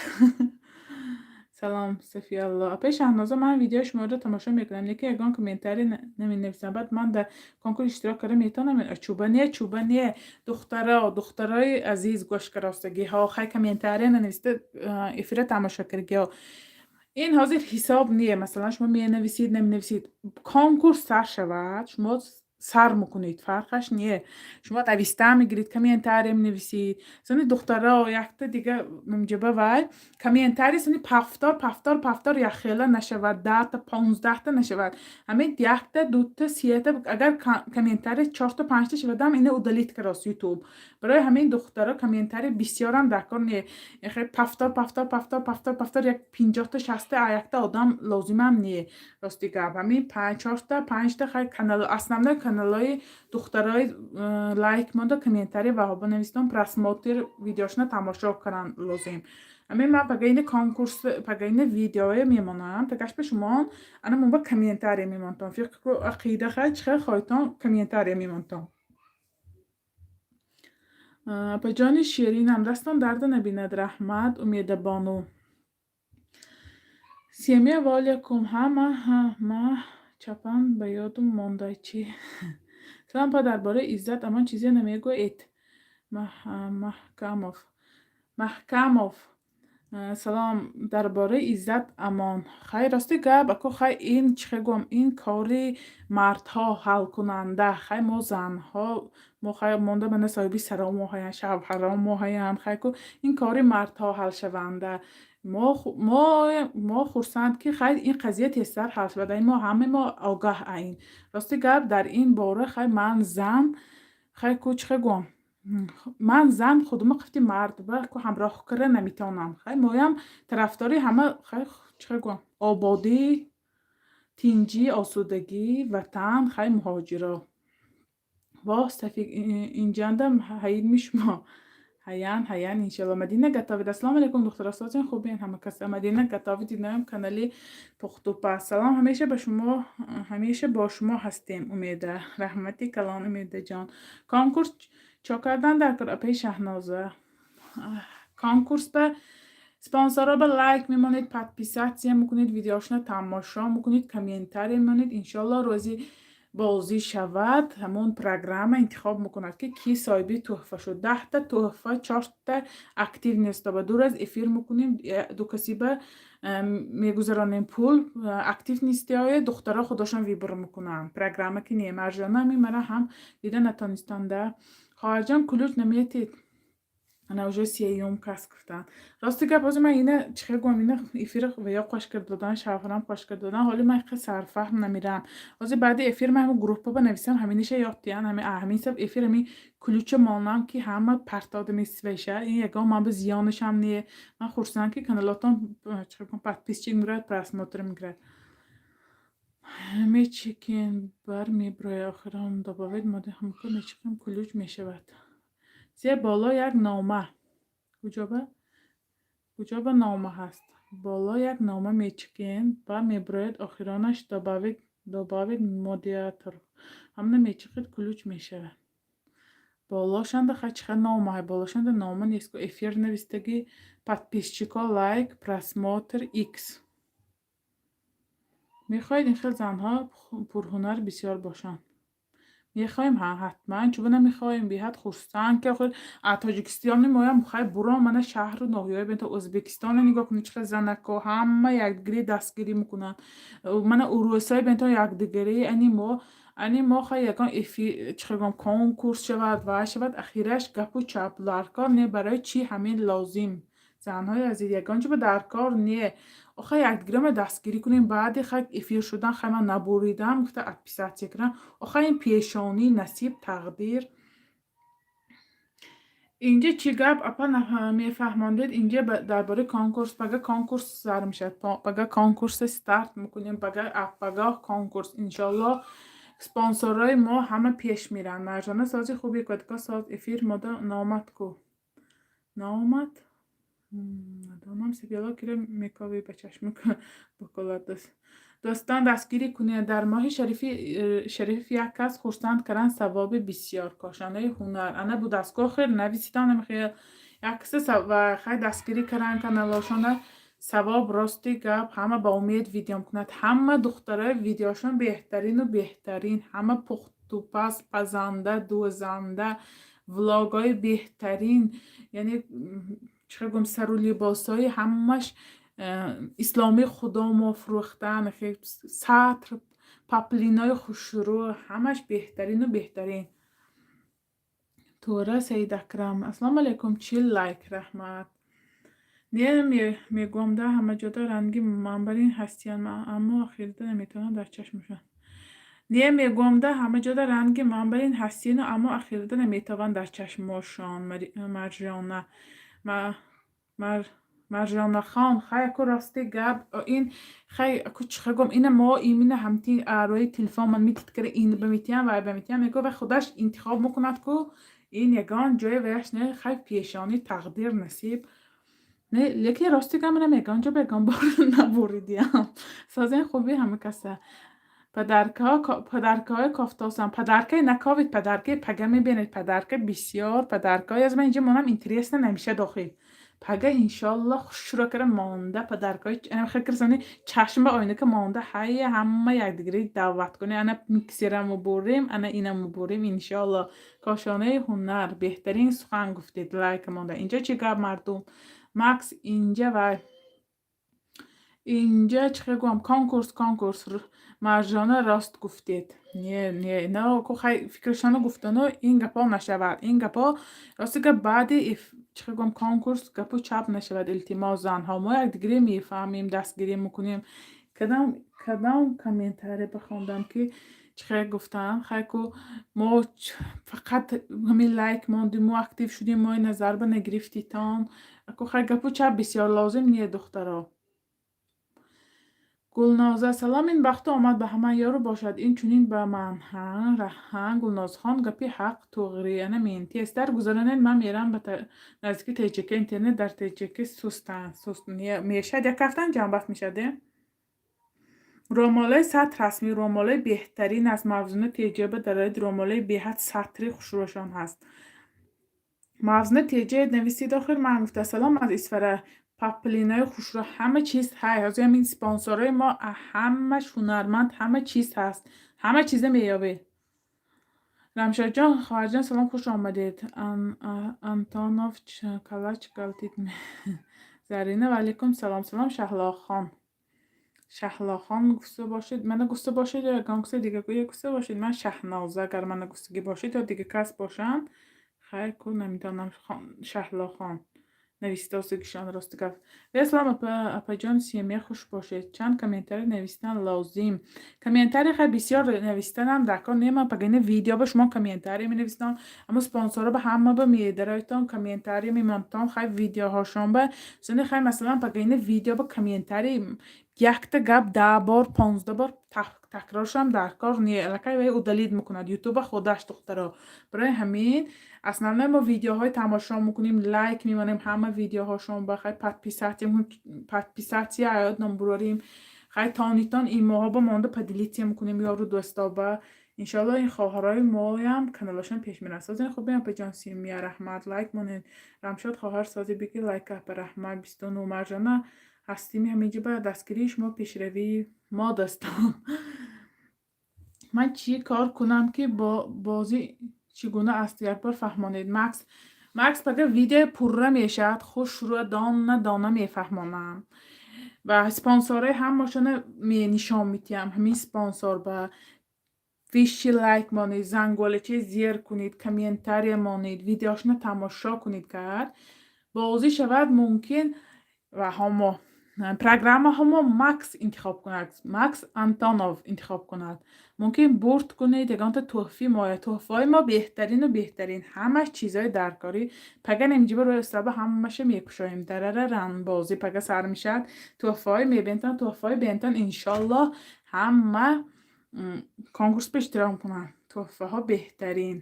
Салом, Сафиалло. Апаи Шаҳноза, ман видеои шуморо тамошо мекунам, лекин ягон комментарий наменависам. Баъд ман дар конкурс иштирок карда метавонам? Чуба не, чуба не. Духтаро, духтарои азиз, гӯшкаростагиҳо, хай, комментария нанависта эфира тамошо кардагиҳо. Ин ҳозир ҳисоб не. Масалан, шумо менависед, наменависед. Конкурс сар шавад, шумо сар мекунед, фарқаш не. Шумо нависта мегиред, комментария менависед. Сони, духтаро, якта дига мемҷаба вай комментарий, сони повтор, повтор, повтор якхела нашавад, 10-та, 15-та нашавад. Ҳамин якта, дута, сета, агар комментарий чорта, панҷта шавадам, ина удалить карост Ютуб. Барои ҳамин, духтаро, комментарий бисёрам дар кор не. Повтор, повтор, повтор, повтор, повтор, як 50-та, 60-та якта одам лозимам не. Рости гап, ҳамин чорта, панҷта, хай, канал, основной каналҳои духтарои лайк монда, комментарий ваҳо бинависитон, просмотр видеошона тамошо кардан лозим. Ҳамин ман пагаини конкурс, пагаини видеое мемонам, тагаш ба шумо ана мон ба комментария мемонтон. Фикру ақида, хай, чӣ хел хоҳитон, комментария мемонтон. Апаҷони ширинам, дастон дарда набинад, раҳмат, Умедабону. Семья ваалайкум, ҳама ҳама чапан ба ёдум монда чӣ? Салом, па, дар бораи Иззат Амон чизе намегӯед? Маҳкамов. Маҳкамов. Салом, дар бораи Иззат Амон. Хай, рости гап, ако, хай, ин чӣ хел гӯям, ин кори мардҳо ҳалкунанда. Хай, мо занҳо, мо, хай, монда мана соҳиби саро мо ҳаянд, шавҳаро мо ҳаянд. Хай ку, ин кори мардҳо ҳалшаванда. Мо хурсанд, ки, хай, ин қазия тезтар ҳал шавад. Мо ҳама мо огаҳ аин. Рости гап, дар ин бора, хай, ман зан, хай ку, чӣ хел гӯям, ман зан худума қифти мард ба ку ҳамроҳ карда наметавонам. Хай, моям тарафдори ҳама, хай, чӣ хел гӯям, ободӣ, тинҷӣ, осудагӣ, ватан, хай, муҳоҷиро. Воҳ, Сафик, инҷандам ҳаидми шумо. Ҳаян, ҳаян, иншалло. Мадина Гатовид. Ассалому алайкум, духтаро, созин, хубен ҳама каса? Мадина Гатовид, динаем канали Пухтупаз. Салом, ҳамеша ба шумо, ҳамеша бо шумо ҳастем, Умеда. Раҳмати калон, Умедаҷон. Конкурс чо кардан дар кор, апаи Шаҳноза? Конкурс ба спонсорро ба лайк мемонед, подписаться мекунед, видеошона тамошо мекунед, комментарий мемонед. Иншоалло, рӯзи бозӣ шавад, ҳамон программа интихоб мекунад, ки кӣ соҳиби тӯҳфа шуд. 10-та тӯҳфа, чорта активность ба дур аз эфир мекунем, ду касиба мегузаронем пул. Активностиҳои духтаро худошон выбор мекунанд, программа ки не. Маржона, ами мара ҳам дида натонистанда. Хоҳарҷон, ключ наметед? Ана, уже сеюм кас гуфтанд. Рости гап, ҳозир ман ина чӣ хел гӯям, ина эфир ва ё қош кард додан, шавҳарам қош кард додан. Ҳоли ман хел сарфаҳм намерам. Ҳозир баъди эфир ман группа банависам, ҳаминиша ёд диҳанд. Ҳамин саб эфир ҳамин ключа монам, ки ҳама партода месвеша. Ин ягон ман ба зиёнашам не. Ман хурсанд, ки каналотон, чӣ хел гӯям, подписчик мегирад, просмотр мегирад. Мечекин, бар меброяд, охирон добавить мода ҳамко мечекем, ключ мешавад. Зе боло як нома. Куҷоба? Куҷоба нома ҳаст? Боло як нома мечикен ва меброяд, охиронаш добавить модератор. Ҳамна мечиқед, ключ мешавад. Болошанда, хай, чӣ хел нома? Болошанда нома нест ку, эфир навистагӣ, подписчико, лайк, просмотр, икс. Мехоҳед ин хел занҳо пурҳунар бисёр бошанд. Мехоҳем, ҳа, ҳатман, чӯба намехоҳем, беҳад хурсанд, ки охир Тоҷикистони моям хай буром, мана шаҳру ноҳияҳои бинто Ӯзбекистона нигоҳ кунед, чӣ қадр занако ҳама якдигари дастгирӣ мекунанд. Мана урусҳои бинто якдигари. Ани мо хай ягон эфир, чӣ гӯям, конкурс шавад, вай шавад, ахираш гапу чап даркор не. Барои чӣ ҳамин лозим, занҳои азиз? Ягон ҷо даркор не. Охай якдигаро дастгирӣ кунем. Баъди хай эфир шудан, хай ман набуридам гуфта, отписаться кунам. Охай ин пешонӣ, насиб, тақдир. Инҷа чӣ гап, апа, мефаҳмондед? Инҷа дар бораи конкурс. Пага конкурс сар мешавад, пага конкурсе старт мекунем, пага, пагоҳ конкурс, иншоаллоҳ. Спонсорҳои мо ҳама пеш меранд. Марҷона, сози хуби кодка соз эфир мода наомад ку, наомад, надонам. Сипело киро мековӣ ба чашми баколат. Дӯстон, дастгирӣ кунед. Дар моҳи шариф як кас хурсанд кардан савоби бисёр. Кошонаи ҳунар ана будааст ку. Охир нависитон хел як каса ва хай дастгирӣ кардан каналошона савоб. Рости гап, ҳама ба умед видео кунад. Ҳама духтарои видеошон беҳтарину беҳтарин, ҳама пухтупаз, пазанда, дӯзанда, влогҳои беҳтарин, яъне чӣ гӯям, сару либосҳои ҳамаш исломии худомо фурӯхтан, сатр, паплинои хушрӯ, ҳамаш беҳтарину беҳтарин. Тура Саид Акрам, ассалому алайкум, 40 лайк, раҳмат. Не, мегӯям да, ҳамаҷода ранги манбарин ҳастиян, аммо ахирда наметавонам дар чашмашон. Не, мегӯям да, ҳамаҷода ранги манбарин ҳастияну, аммо ахирда наметавон дар чашмошон. Марҷона, Марҷонахон, хай аку, рости гап, ин хай аку, чӣ гӯям, ина мо имина ҳамти рӯи телефон ман митид кара, ин ба метиҳам, вай ба метиҳам, мегӯ, вай худаш интихоб мекунад ку, ин ягон ҷое ваяш не. Хай, пешонӣ, тақдир, насиб. Не, лекин рости гап, манам ягон ҷо ба ягон бор набуридиам. Созен хуби ҳама каса. Подаркаҳои кофтосам. Подаркаи наковид, подаркаи пага мебинед, подарка бисёр, подаркаҳои аз ман инҷа монам интересно намеша дохил. Пага иншоалло хушрӯ кара монда подаркаҳои хел чашм ба оина ка монда, ҳая ҳама якдигари даъват кунед. Ана миксера мубурем, ана ина мубурем, иншоалло. Кошонаи ҳунар, беҳтарин сухан гуфтед, лайка монда. Инҷа чӣ гап, мардум? Макс инҷа вай инҷа чӣ хел гӯям, конкурс. Марҷона, рост гуфтед. Не, не, на ку, хай фикрашоно гуфтану ин гапҳо нашавад. Ин гапҳо, рости гап, баъди чӣ хел гӯям, конкурс гапу чап нашавад, илтимос, занҳо. Мо якдигаре мефаҳмем, дастгирӣ мекунем. Кадом комментария бихондам, ки чӣ хел гуфтанд: хай ку, мо фақат ҳамин лайк мондем, мо актив шудем, мо назарба нагирифтитон. Аку хай, гапу чап бисёр лозим не, духтаро. Гулноза, салом, ин бахту омад ба ҳама ёру бошад, ин чунин ба ман. Ҳа, Гулнозхон, гапи ҳақ, туғри. Ана мен тезтар гузаронед, ман мерам ба наздики ТЖК, интернет дар ТЖК сустанд, суст мешад, як ҳафтан ҷамъбаст мешад. Е ромолаи сатр ҳаст, ромолаи беҳтарин аст. Мавзуна теҷаба дароид, ромолаи беҳад сатри хушрӯшон ҳаст. Мавзуна теҷа нависид охир ман гуфта. Салом аз Исфара. Паплинои хушрӯ, ҳама чиз ҳай. Ҳозир ҳамин спонсорҳои мо ҳамаш ҳунарманд, ҳама чиз ҳаст, ҳама чиза меёбед. Рамшодҷон, хоҳарҷон, салом, хуш омадед. Антонов калач галтид. Зарина, ваалайкум салом. Салом, Шаҳлохон. Шаҳлохон гуфта бошед, мана гуфта бошед ё ягон касе дига гуфта бошед? Ман Шаҳноза, агар мана гуфтагӣ бошед ё дига кас бошанд, хайр ку, намедонам. Шаҳлохон навистосигишон, рости гап. Салом, апаҷон Семия, хуш бошед. Чанд комментарий навистан лозим? Комментарий хай бисёр навистанам дар кор не. Ман пагини видео ба шумо комментарий менависам, аммо спонсорро ба ҳама ба медароитон, комментарий мемонтон. Хай, видеоҳошон ба сани, хай, масалан, пагини видео ба комментарий якта гап 10 бор, 15 бор такроршам дар кор не, аллакай вай удалить мекунад ютуба худаш, духтаро. Барои ҳамин основной мо видеоҳои тамошо мекунем, лайк мемонем ҳама видеоҳошон ба, хай, подписаться аёд номбурорем, хай, тонитон имоҳо ба монда поделиться мекунем ёру дӯстоба. Иншоалло, ин хоҳарои моям каналашон пеш мерад. Созен хубе, апаҷон Симия, раҳмат, лайк монед. Рамшод, хоҳар, сози биги, лайк, апа, раҳмат. 29. Маржана, ҳастими ҳаминҷа ба дастгирии шумо, пешравии мо, дӯстон. Ман чӣ кор кунам, ки бозӣ чӣ гуна аст, якбор фаҳмонед. Макс, Макс, пага видеои пурра мешавад, хушрӯ, дона дона мефаҳмонам ва спонсорҳои ҳамашона нишон медиҳам. Ҳамин спонсор ба виши лайк монед, занголачаи зер кунед, комментария монед, видеошона тамошо кунед, кард бозӣ шавад мумкин. Ва ҳамо программаҳомо Макс интихоб кунад, Макс Антонов интихоб кунад, мумкин бурд кунед ягонта тӯҳфи моя. Тӯҳфаҳои мо беҳтарину беҳтарин, ҳамаш чизҳои даркорӣ. Пага немҷиба рӯи устаба ҳамаша мекушоем. Дарараран, бозӣ пага сар мешавад, тӯҳфаҳои мебентан, тӯҳфаҳои бентан. Иншоллоҳ, ҳама конкурс ба иштирок кунанд, тӯҳфаҳо беҳтарин.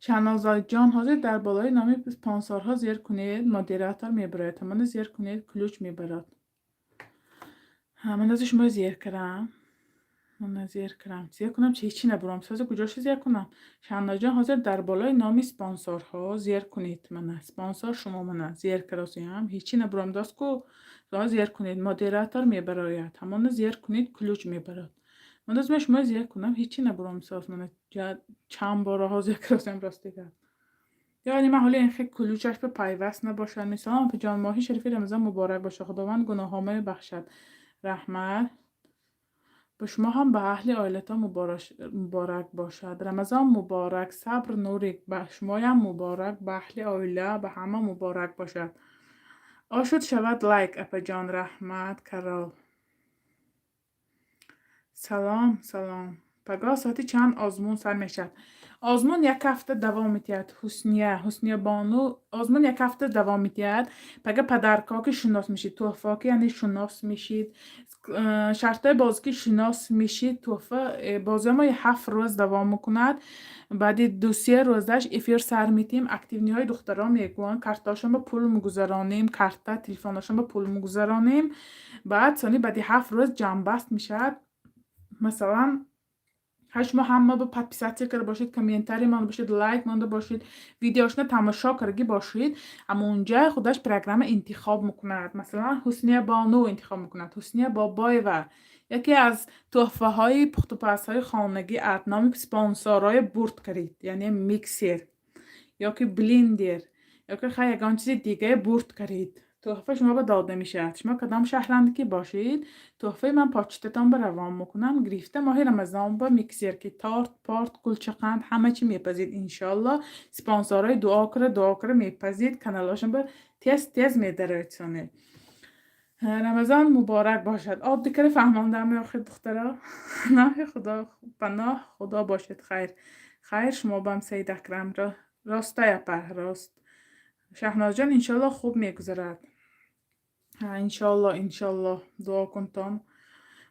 Шаҳнозоҷон, ҳозир дар болои номи спонсорҳо зер кунед, модератор мебарояд. Ҳамона зер кунед, ключ мебарад. Ман ҳозир шумо зер кардам, мана зер кардам. Зер кунам, чи ҳечи набурам. Ҳозир куҷошо зер кунам? Шаҳнозҷон, ҳозир дар болои номи спонсорҳо зер кунед. Мана спонсор шумо, мана зер каросиям, ҳечи набурам. Даст ку зер кунед, модератор мебарояд. Ҳамона зер кунед, ключ мебарад. Ман дозма шумо зер кунам, ҳечи набурам. Соз мана чанд бораҳо зер каросиям, рости гап. Яъне ман ҳоли ин хел ключаш ба пайваст набошад. Мисалан, ҷон, моҳи шарифи Рамазон муборак бошад, Худованд гуноҳҳоро бахшад. Раҳмат. Ба шумо ҳам, ба аҳли оилатон муборак бошад. Рамазон муборак, Сабр Нурик, ба шумоям муборак, ба аҳли оила, ба ҳама муборак бошад. Ошуд шавад лайк, апаҷон, раҳмат, Карол. Салом, салом. Пагоҳ соати чанд озмун сар мешавад? Озмун як ҳафта давом медиҳад, Ҳусния, Ҳусния бону, озмун як ҳафта давом медиҳад. Пага подаркҳо ки шинос мешид, тӯҳфаҳо ки яъне шинос мешид, шартҳои бозӣ ки шинос мешид, тӯҳфа бозиҳо мо 7 рӯз давом мекунад. Баъди 2-се рӯзаш эфир сар медиҳем, активныйҳои духтарон мегӯянд, картаҳошон ба пул мегузаронем, карта телефонҳошон ба пул мегузаронем. Баъд сони баъди 7 рӯз ҷамъбаст мешавад. Масалан, ҳар шумо ҳама ба подписаться карда бошед, комментарий монда бошед, лайк монда бошед, видеошона тамошо кардагӣ бошед, аммо унҷа худаш программа интихоб мекунад. Масалан, Ҳусния бону интихоб мекунад. Ҳусния Бобоева яке аз тӯҳфаҳои пухтупазҳои хонагӣ аз номи спонсорҳои бурд кардид, яъне миксер ё ки блендер ё ки хай ягон чизи дигае бурд кардид, тӯҳфа шумо ба дода мешавад. Шумо кадом шаҳранд ки бошед, тӯҳфаи ман почтатон ба равон мекунам. Гирифта, моҳи Рамазон ба миксер ки торт, порт, кулчақанд, ҳама чӣ мепазид, иншоалло. Спонсорҳои дуо кара, дуо кара мепазид, каналҳошон ба тез тез медароед. Соне Рамазон муборак бошад. Оддӣ кара фаҳмондам охир, духтаро. Паноҳи Худо, паноҳ Худо бошед. Хайр, хайр, шумо бам, Саид Акрам. Ростай, апа, рост. Шаҳнозҷон, иншоалло, хуб мегузарад. Иншоалло, иншоалло, дуо кунтон.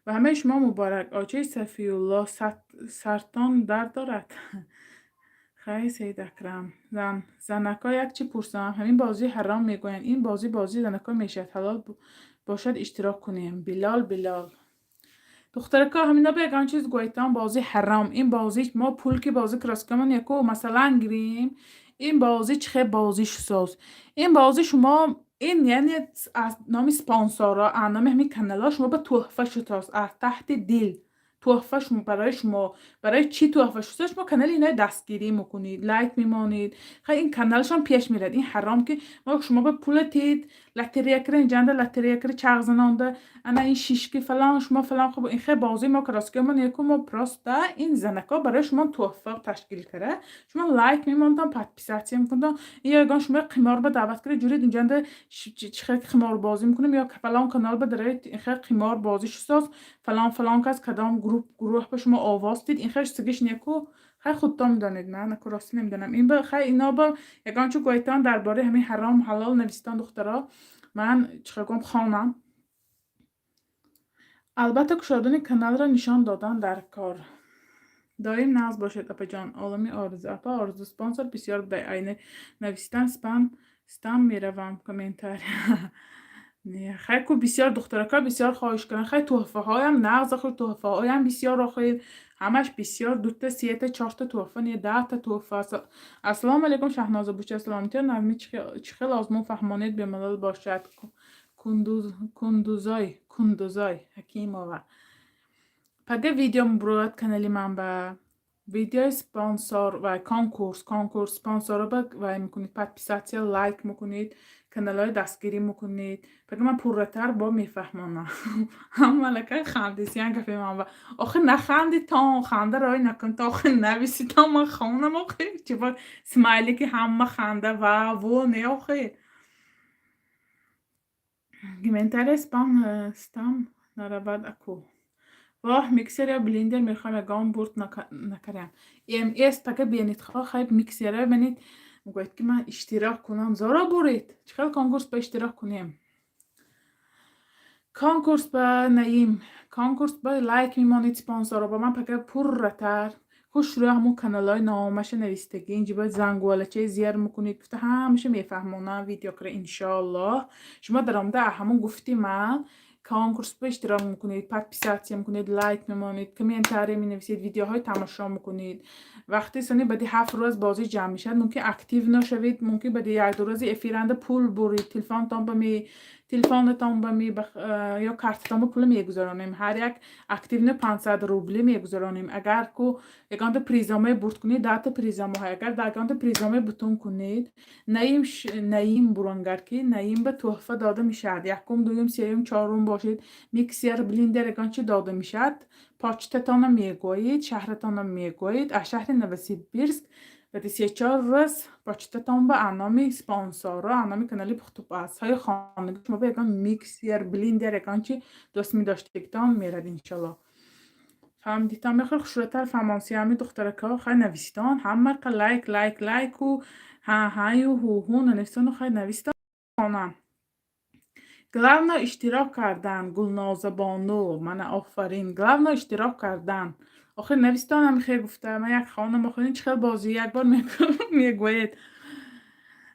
Ба ҳамаи шумо муборак. Очаи Сафиулло, сартон дард дорад? Хай, Саид Акрам. Зан занако, як чӣ пурсам. Ҳамин бозӣ ҳаром мегӯянд. Ин бозӣ бозии занако мешавад. Ҳалол бошад, иштирок кунем. Билол, Билол. Духтарако, ҳамина ба ягон чиз гӯйтон, бозӣ ҳаром. Ин бозӣ мо пул ки бозӣ краскамон яку масалан гирем. Ин бозӣ чӣ хел бозӣ соз. Ин бозӣ шумо ин яъне аз номи спонсорҳо, аз номи ҳамин каналҳо шумо ба тӯҳфа шудааст, аз таҳти дил тӯҳфа барои шумо. Барои чӣ тӯҳфа шудааст? Шумо канали инои дастгирӣ мекунед, лайк мемонед, хай ин каналшон пеш мерад. Ин ҳаром ки мо шумо ба пула тед, лотерея кара, инҷанда лотерея кара, чарх занонда, ана ин шишки фалон, шумо фалон. Хуб, ин хел бозӣ мо краскамон яку мо просто ин занако барои шумо тӯҳфа ташкил кара. Шумо лайк мемондон, подписаться мекунедон, ё ягон шумо қимор ба даъват кара, ҷуред инҷанда чӣ хел қиморбозӣ мекунем, ё фалон канал ба дарои ин хел қимор бозӣ шусоз, фалон фалон кас кадом гурӯҳ ба шумо овоз дид, ин хел сигиш неку. Хай, худтон медонед, ман аку ростӣ намедонам. Ин ба хай ино ба ягон чӣ гӯйтон дар бораи ҳамин ҳаром ҳалол нависитон, духтаро. Ман чӣ хел гӯям, хонам. Албатта, кушодани каналро нишон додан дар кор. Доим нағз бошед, апаҷон. Олами Орзу. Апа Орзу, спонсор бисёр будай. Айни навистан спам меравам комментария. Не, хай ку бисёр духтарако бисёр хоҳиш карданд. Хай, тӯҳфаҳоям нағз охир, тӯҳфаҳоям бисёр охир. Ҳамаш бисёр, дута, сета, чорта тӯҳфа не, 10та тӯҳфа. Ассалому алайкум, Шаҳноза буча, саломатиё, нармӣ, чӣ хел озмун фаҳмонед, бемалол бошад. Кундузой, Кундузой Ҳакимова. Пага видео мебурояд канали ман, ба видеои спонсор ва конкурс. Спонсорро ба вай мекунед, подписаться, лайк мекунед, каналҳои дастгирӣ мекунед. Пага ман пурратар бо мефаҳмонам. Ҳама аллакай хандисиян гапи ман ба. Охир нахандитон, ханда рой накун, то охир нависитон, ман хонам. Охир чи бо смайлики ҳама ханда ва во не, охир. Комментария спам наравад аку. Воҳ, миксер ё блендер мехоҳам, ягон бурд накардам. МС пага бенед, хо хай миксера бинед, мегӯяд, ки ман иштирок кунам. Зора буред. Чӣ хел конкурс ба иштирок кунем? Конкурс ба Наим, конкурс ба лайк мемонед спонсорро, ба ман пага пурратар хушрӯ ҳамун каналҳои номаша навистагӣ, инҷа бояд зангуалачаи зер мекунед, гуфта ҳамаша мефаҳмонам видео кара, иншоаллоҳ. Шумо даромада ҳамун гуфти ман конкурс ба иштирок мекунед, подписаться мекунед, лайк мемонед, комментария менависед, видеоҳои тамошо мекунед. Вақте сони баъди 7 рӯз бозӣ ҷамъ мешавад, мумкин актив нашавед, мумкин баъди як-ду рӯзи эфиранда пул буред, телефонтон ба ми телефонатон ба ми ё картатон ба пул мегузаронем. Ҳар як активно 500 рубли мегузаронем. Агар ку ягонта призоме бурд кунед, 10-та призомаҳо, агар ягонта призоме бутун кунед, Наим буронгар, ки Наим ба тӯҳфа дода мешавад. Якум, дуюм, сеюм, чорум бошед, миксер, блендер, ягон чи дода мешавад. Почтатонро мегӯед, шаҳратонро мегӯед, аз шаҳри Новосибирск баъди 3-4 рӯз почтатон ба аноми спонсорро, аноми канали Пухтупазҳои хонагӣ шумо ба ягон миксер, блендер, ягон чи дӯст медоштагитон мерад, иншаллоҳ. Фаҳмидитон? Мехоҳед хушрӯтар фаҳмонсиами духтаракҳо, хай нависитон. Ҳамақа лайк, лайк, лайку ҳа ҳаю ҳу ҳу нанависону, хай нависитон, хонам. Главное иштирок кардан, Гулноза бону, мана офарин. Главное иштирок кардан. Охир навистонам хе гуфта, ман як хонам, охир чӣ хел бозӣ як бор мегӯед.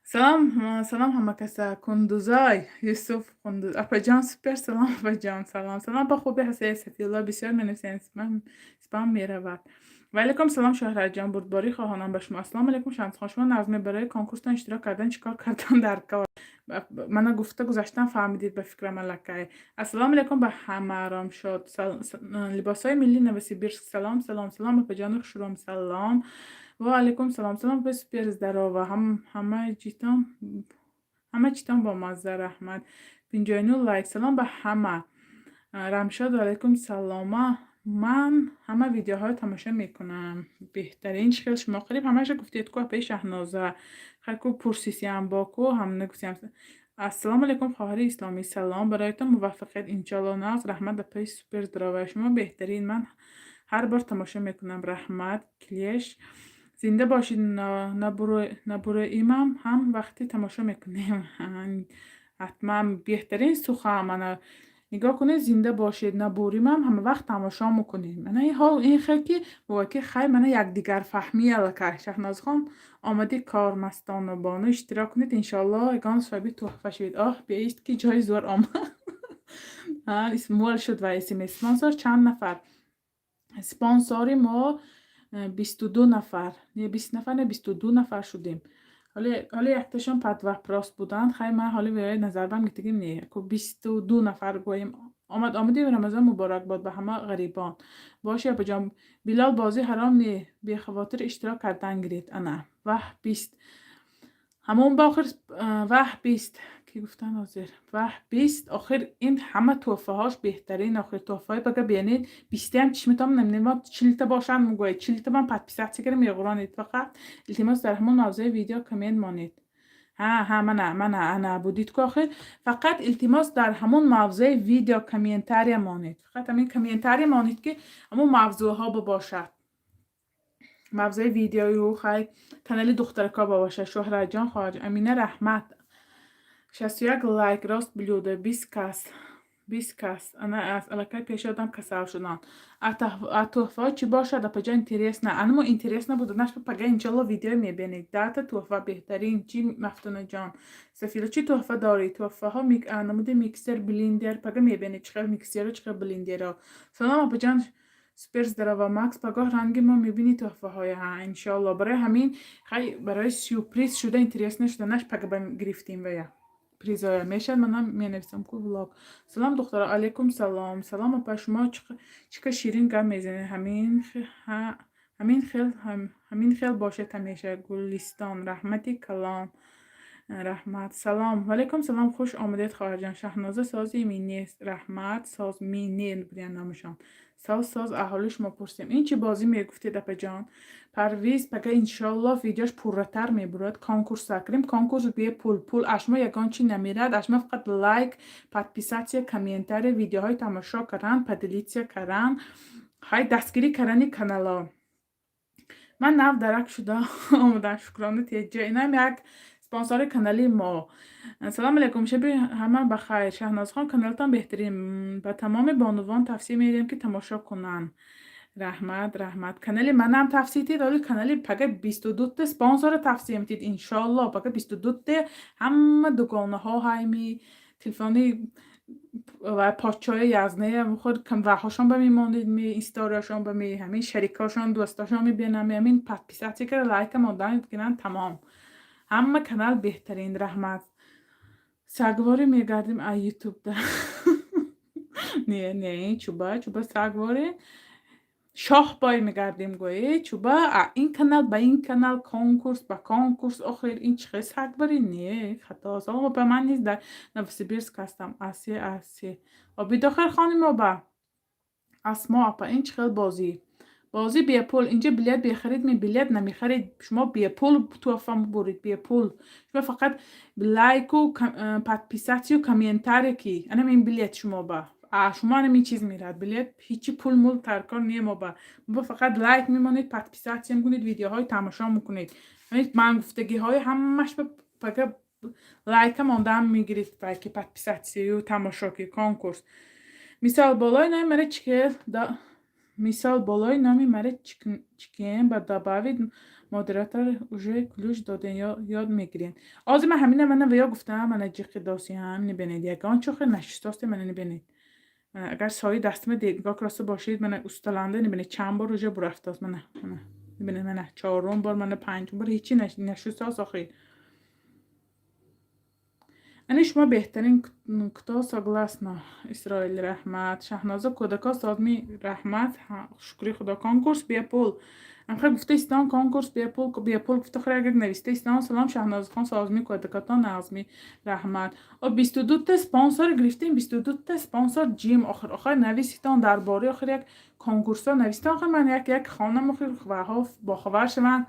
Салом, салом ҳама каса. Кундузой, Юсуф Кундуз. Апаҷон супер, салом апаҷон, салом. Салом, ба хубӣ ҳастед, Сафиулло, бисёр менависед, спам меравад. Ва алайкум салом, Шоҳратҷон, бурдборӣ хоҳонам ба шумо. Ассалому алайкум, Шамсхон. Шумо назме барои конкурстон иштирок кардан чӣ кор кардан дар кор? Мана гуфта гузаштан, фаҳмидед ба фикрам аллакай. Ассалому алайкум ба ҳама, Ромшод. Либосҳои миллии Новосибирск. Салом, салом, салом, апаҷони хушрӯм, салом. Ва алайкум салом, салом, апаи супер здорова. Ҳама читон бомазза, раҳмат. 59 лайк. Салом ба ҳама. Рамшод, ва алайкум салома. Ман ҳама видеоҳоро тамошо мекунам. Беҳтарин чӣ хел шумо қариб ҳамаашо гуфтед ку, апаи Шаҳноза. Хай ку пурсисиям бо ку ҳам нагуфтиям. Ассалому алайкум, хоҳари исломӣ. Салом, бароятон муваффақият иншоаллоҳ. Нағз, раҳмат, апаи супер здорова. Шумо беҳтарин. Ман ҳар бор тамошо мекунам. Раҳмат, Клеш. Зинда бошед, набуроимам ҳам вақте тамошо мекунем. Ҳатман, беҳтарин сухан, мана нигоҳ кунед, зинда бошед, набуримам ҳама вақт тамошо мекунем. Мана ин ҳол ин хел ки бовар ки хай мана якдигарфаҳмӣ аллакай. Шаҳнозхон, омадӣ кор мастону бону иштирок кунед, иншоаллоҳ ягон соҳиби тӯҳфа шавед. Оҳ, беист ки ҷои зӯр омад. Муал шуд ва смс. Спонсор чанд нафар? Спонсори мо 22 нафар. Не 20 нафар, не 22 нафар шудем. Ҳоле якташон под вопрос буданд. Хай ман ҳоли виояи назарбам гирифтагим не. Ку 22 нафар гӯем. Омад омади Рамазон муборак бод ба ҳама ғарибон. Боши апаҷон. Билол, бозӣ ҳаром не, бехавотир иштирок кардан гиред. Ана. Ваҳ 20. Ҳамон ба охир ваҳ 20. Кӣ гуфтан ҳозир? Ваҳ 20. Охир ин ҳама тӯҳфаҳош беҳтарин. Охир тӯҳфаҳои бага бинед, бистиам чишмитон намебинед, 40-та бошанд мегӯяд. 40-та ман подписаться кардам, меғуронед фақат. Илтимос, дар ҳамон мавзӯи видео коммент монед. Ҳа, ҳа, мана, мана, ана будид ку охир. Фақат илтимос, дар ҳамон мавзӯи видео комментария монед. Фақат ҳамин комментария монед, ки ҳамон мавзӯъҳо бибошад. Мавзӯи видеою хай канали духтаракҳо бошад. Шӯҳратҷон, хоҳарҷон. Амина, раҳмат. 61 лайк, рост блюдо, 20 кас. 20 кас. Ана аз аллакай пеши одам касал шуданд. А тӯҳфаҳо чӣ бошад, апаҷон, интересно. Анамо интересно буданаш пага иншолло видео мебинед. 10-та тӯҳфа беҳтарин. Чӣ, Мафтунаҷон? Сафила, чӣ тӯҳфа дорӣ? Тӯҳфаҳо намуди миксер, блендер. Пага мебинед чӣ хел миксеру, чӣ хел блендерро. Салом, апаҷон, супер здорова, Макс. Пагоҳ ранги мо мебинӣ тӯҳфаҳоя. Ҳа, иншоалло. Барои ҳамин хай барои сюрприз шуда, интересно шуданаш пага ба гирифтем вая. Призоя мешавад, манам менависам ку влог. Салом, духтаро, алейкум салом. Салом, апа, шумо чӣ ка ширин гап мезанед, ҳамин хел бошед ҳамеша. Гулистон, раҳмати калон, раҳмат. Салом, валейкум салом, хуш омадед, хоҳарҷон. Шаҳноза, сози минест, раҳмат. Соз мине будиян номашон. Соз, соз, аҳоли шумо пурсем. Ин чӣ бозӣ мегуфтед, апаҷон? Парвиз, пага, иншоалло, видеош пурратар мебурад. Конкурс сар кардем, конкурс бепул. Пул аз шумо ягон чӣ намерад, аз шумо фақат лайк, подписаться, комментарий, видеоҳои тамошо кардан, поделиться кардан, ҳай, дастгирӣ кардани канало. Ман нав дарак шуда омадам. Шукрона теҷа, инам як спонсори канали мо. Салом алейкум, шаби ҳама ба хайр. Шаҳнозхон, каналатон беҳтарин, ба тамоми бонувон тавсия медиҳем, ки тамошо кунанд. Раҳмат, раҳмат. Канали манам тавсия дид, оли канали пага 22-та спонсора тавсия медид, иншоалло. Пага 22-та ҳама дугонаҳо ҳайми телефони ва подшоҳи язнея худ ваҳошон ба мемонед, ми историашон ба ми ҳамин шарикҳошон, дӯстошон мебинам, ҳамин подписаться кара, лайка мондан гиранд, тамом. Ҳама канал беҳтарин, раҳмат. Сагворӣ мегардим а ютубда. Не, не, чуба, чуба сагворӣ шоҳ бой мегардем гӯе, чуба а ин канал ба ин канал, конкурс ба конкурс. Охир ин чӣ хел сагворӣ? Не, хато. Салом, ба ман низ дар Новосибирск ҳастам. Асе, асе. Обидохир хоним оба. Асмо апа, ин чӣ хел бозӣ? Бозӣ бепул. Инҷа билет бехарид ми, билет намехарид. Шумо бепул туҳфа мебуред, бепул. Шумо фақат лайку, подписаться, комментарий, ки анам ин билет шумо ба. А шумо анам ин чиз мерад. Билет ҳичи, пул мул таркор не мо ба. Мо фақат лайк мемонед, подписаться мекунед, видеоҳои тамошо мекунед. Ман гуфтагиҳои ҳамаш ба пага лайка мондаам мегиред, ки подписаться тамошо, ки конкурс. Мисол, болои номи мара чикел, мисол, болои номи мара чикен ба добавить модератор, уже ключ доден, ёд мегирен. Ҳозир ман ҳамина мана ва ё гуфтам, мана ҷиқи досиам, нибинед, ягон чохе нашистосте, мана нибинед. Агар сои дастима нигоҳ краста бошед, мана усталанда, нибинед, чанд бор уже бурафтааст, мана, мана нибинед, мана чорум бор, мана панҷум бор, ҳечи нашистааст охир. Ани шумо беҳтарин, кто согласна? Исроил, раҳмат. Шаҳноза, кӯдако созми, раҳмат, шукри худо. Конкурс бепул. Амха гуфта истон, конкурс бепул, бепул гуфта хӯр як нависта истон. Салом, Шаҳнозахон, созми, кӯдакотон нағзми, раҳмат. О, 22-та спонсор гирифтем, 22-та спонсор ҷим. Охир охир нависитон дар бораи охир як конкурсҳо нависитон, охир ман як як хонам, охир ваҳо бохабар шаванд.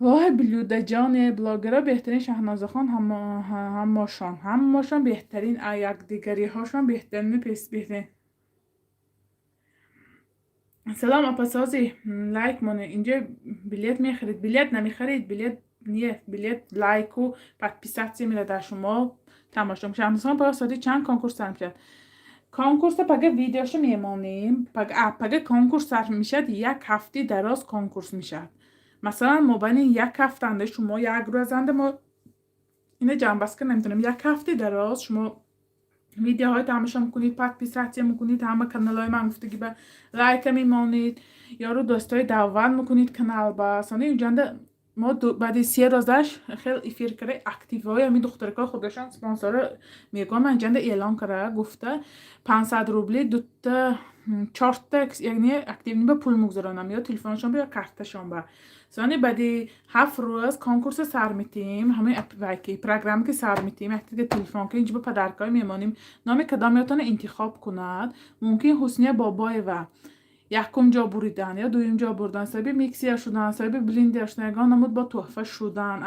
Вой, блюдаҷоне, блогерҳо беҳтарин, Шаҳнозахон, ҳамошон, ҳамашон беҳтарин, якдигариҳошон беҳтарину беҳтарин. Салом, апасози, лайк монед. Инҷо билет мехарид, билет намехарид, билет не, билет лайку, подписаться мерад дар шумо тамошо. Шаҳнозахон, пага соати чанд конкурс сар мешавад? Конкурса пага видеошо мемонем. Пага конкурс сар мешавад, як ҳафти дароз конкурс мешавад. Масалан, мобайни як ҳафтанда шумо як рӯзанда мо ина ҷамъбаст карда наметавонем. Як ҳафти дароз шумо видеоҳои тамошо мекунед, подписаться мекунед, ҳама каналҳои ман гуфтагӣ ба лайка мемонед, ёру дӯстои даъват мекунед канал ба. Сони инҷанда мо баъди 3 рӯзаш хел эфир карда, активҳои ҳамин духтаракҳои худашон спонсорро мегӯям, ман инҷанда эълон карда гуфта, 500 рубли дута чорта, яъне активни ба пул мегузаронам, ё телефоншон ба, ё карташон ба. Сони баъди 7 рӯз конкурса сар метиҳем, ҳамин ки программа ки сар метиҳем, яктига телефон ки инҷо ба подаркҳое мемонем, номи кадомиётонро интихоб кунад. Мумкин Ҳусния Бобоева якум ҷо буридан ё дуюм ҷо бурдан, соҳиби миксер шудан, соҳиби блендер шудан, ягон намуд бо тӯҳфа шудан.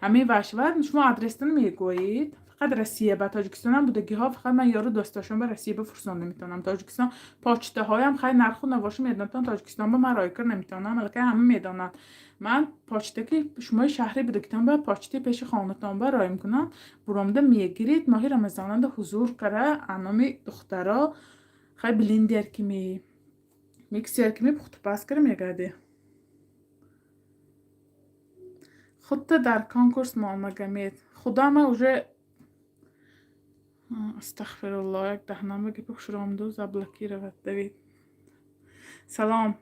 Ҳамин вашват шумо адрестон мегӯед, фақат Россия ба, Тоҷикистонам будагиҳо, фақат ман ёру дӯстошон ба Россия бифурсонда метавонам. Тоҷикистон почтаҳоям хай нарху навошу медонатон, Тоҷикистон ба ман ройкар наметавонам, аллакай ҳама медонанд. Ман почта ки шумои шаҳри будагитон ба почтаи пеши хонатон ба рой мекунам, буромда мегирид. Моҳи рамазонанда ҳузур кара, аноми духтаро хай блендер ки миксер ки пухтупаз кара мегардӣ. Худта дар конкурс муомагамед худама уже. Астағфирулло, як даҳнама гапи хушромду заблокировать давид. Салом,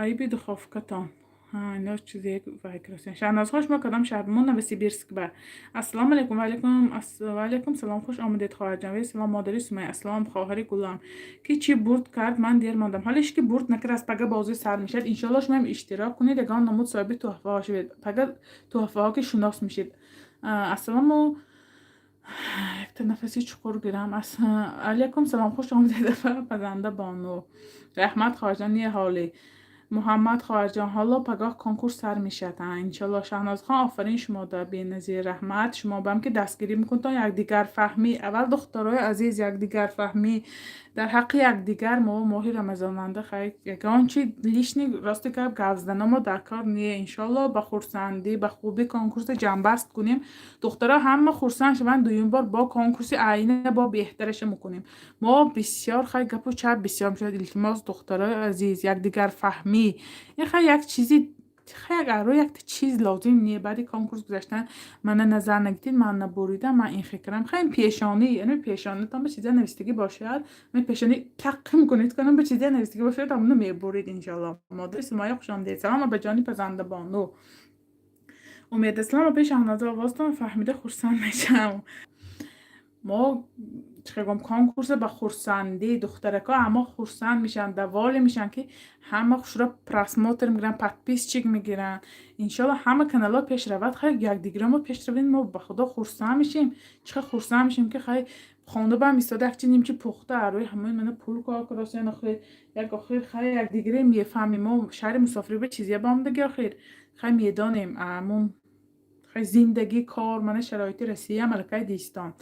айби духовкатон. Ино чизе вайкрасен. Шаҳнозхон, шумо кадом шаҳр? Мо Новосибирск ба. Ассалому алайкум. Ваалайкум салом, хуш омадед, хоҳарҷон. Ве салом, модари Сумая. Ассалом, хоҳари гулам. Ки чӣ бурд кард? Ман дер мондам. Ҳоле ки бурд накард, аз пага бозӣ сар мешавад. Иншоалло, шумоам иштирок кунед, ягон намуд соҳиби туҳфаҳо шавед. Пага туҳфаҳо ки шунос мешед. Ассалому, якта нафаси чуқур гирам. Алайкум салом, хуш омадед, пазанда бону. Раҳмат, хоҳарҷон, не ҳолӣ. Муҳаммад хоҳарҷон, ҳоло пагоҳ конкурс сар мешавад, иншалло. Шаҳнозхон, офарин шумода, беназир, раҳмат шумо бам, ки дастгирӣ мекунед. Якдигарфаҳмӣ аввал, духтарои азиз, якдигарфаҳмӣ дар ҳаққи якдигар. Мо моҳи рамазонанда, хай, ягон чи лишний, рости гап, гап заданамо дар кор не. Иншолло, ба хурсандӣ, ба хубӣ конкурса ҷамъбаст кунем. Духтаро ҳама хурсанд шаванд. Дуюм бор бо конкурси айна бо беҳтараша мекунем. Мо бисёр, хай, гапу чап бисёр мешавад. Илтимос, духтарои азиз, якдигарфаҳмӣ. Ин, хай, як чизи, хай, як якта чиз лозим не. Баъди конкурс гузаштан мана назар нагиред, ман набуридам, ман ин фикрам. Хай, пешонӣ, яъне пешонатон ба чиза навистагӣ бошад, пешонӣ таққим кунед, кунам, ба чиза навистагӣ бошад, ҳамоно мебурид, иншоалло. Модари Сумоя, хуш омадед. Салом, абаҷони пазандабону. Умед аслам, апаи Шаҳноза, овозтон фаҳмида хурсанд мешавам. Мо, чӣ гум, конкурса ба хурсандӣ, духтарако ҳама хурсанд мешаванд, довольны мешаванд, ки ҳама хушро просмотр мегиранд, подписчик мегиранд. Иншолло, ҳама каналҳо пеш равад. Хай, якдигаро мо пеш равем, мо ба худо хурсанд мешем. Чӣ қадр хурсанд мешем, ки, хай, хонда баам истода, якчи нимчи пухта, рӯи ҳамаи мана пул кор кардосен. Охир як охир, хай, якдигаре мефаҳмем. Мо шаҳри мусофирӣ ба чизе баомдаги, охир, хай, медонем амон, хай, зиндагӣ, кор, мана шароити Россиям аллакай дистон.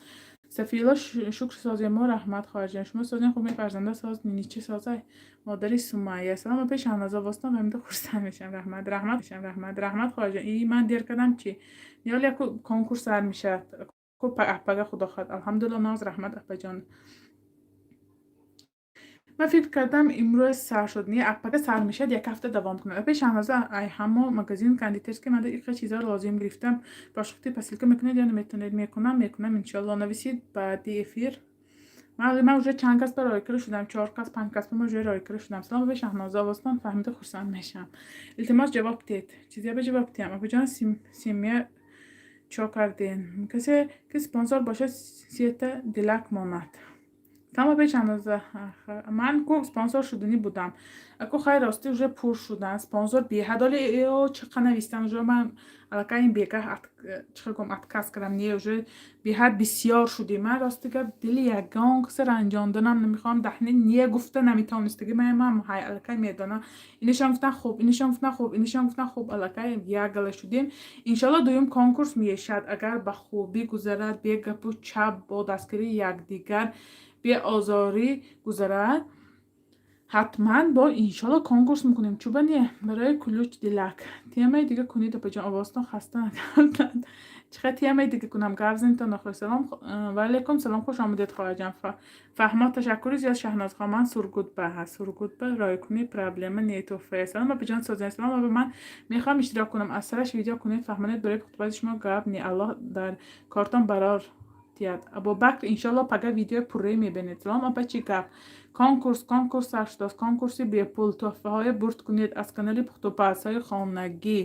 Сафиулло, шукр, созем мо, раҳмат, хоҳарҷон. Шумо созем, хуб, фарзанда соз, ничи созай. Модари Сумайя, салом, апаи Шаҳноза, овозтон фаҳмида хурсанд мешавам. Раҳмат, раҳмат, раҳмат, раҳмат, хоҳарҷон. И ман дер кардам, чӣ? Ниҳол яку конкурс сар мешавад ку апага, худо хоҳад. Алҳамдулилла, ноз, раҳмат, апаҷон. Ман фикр кардам, имрӯз сар шуд. Не, апага сар мешавад, як ҳафта давом кунад. Апаи Шаҳноза, ай ҳамо магазин кондитерский манда иқа чизҳоро лозим гирифтам. Бошуқти посылка мекунед ё наметавонед? Мекунам, мекунам, иншоалло. Нависид баъди эфир. Ман уже чанд кас ба ройкара шудам, чор кас, панҷ кас ба уже ройкара шудам. Салом, апаи Шаҳноза, овозтон фаҳмида хурсанд мешавам. Илтимос, ҷавоб диҳед. Чизе ба ҷавоб диҳам? Апаҷон, семья чо карден? Касе ки спонсор бошад, сета дилак монад. Салом, апаи Шаҳноза, ман ку спонсор шуданӣ будам. Аку, хай, ростӣ, уже пур шудан спонсор беҳад. Оли ё чӣ навистам, уже ман аллакай ин бегаҳ, чӣ гум, отказ кардам. Не, уже беҳад бисёр шудем. Ман, рости гап, дили ягон касе ранҷонданам намехоҳам. Даҳни не гуфта наметавонистагӣ. Ман ҳай аллакай медонам. Инашон гуфтан хуб, инашон гуфтан хуб, инашон гуфтан хуб, аллакай як гала шудем. Иншоалло, дуюм конкурс мешавад, агар ба хубӣ гузарад, бе гапу чап, бо дастгирии якдигар, беозорӣ гузарад, ҳатман бо, иншолло, конкурс мекунем. Чуба не? Барои ключ дилак темаи дига кунед, апаҷон, овозтон хаста накардад. Чӣ қадр темаи дига кунам? Гап занитон охир. Салом, ваалайкум салом, хуш омадед, хоҳарҷон. Фаҳмо, ташаккури зиёд, Шаҳнозхон. Ман Сургутба, Сургутба ройкунӣ проблема не. Туҳфая. Салом, апаҷон, созем. Салом, апа, ман мехоҳам иштирок кунам, аз сараш видео кунед, фаҳмонед. Барои пухтупази шумо гап не, Аллоҳ дар кортон барор диҳад. Абубакр, иншолло, пага видеои пурраи мебинед. Салом, апа, чӣ гап? Конкурс, конкурс сар шудааст, конкурси бепул. Туҳфаҳое бурд кунед аз канали пухтупазҳои хонагӣ.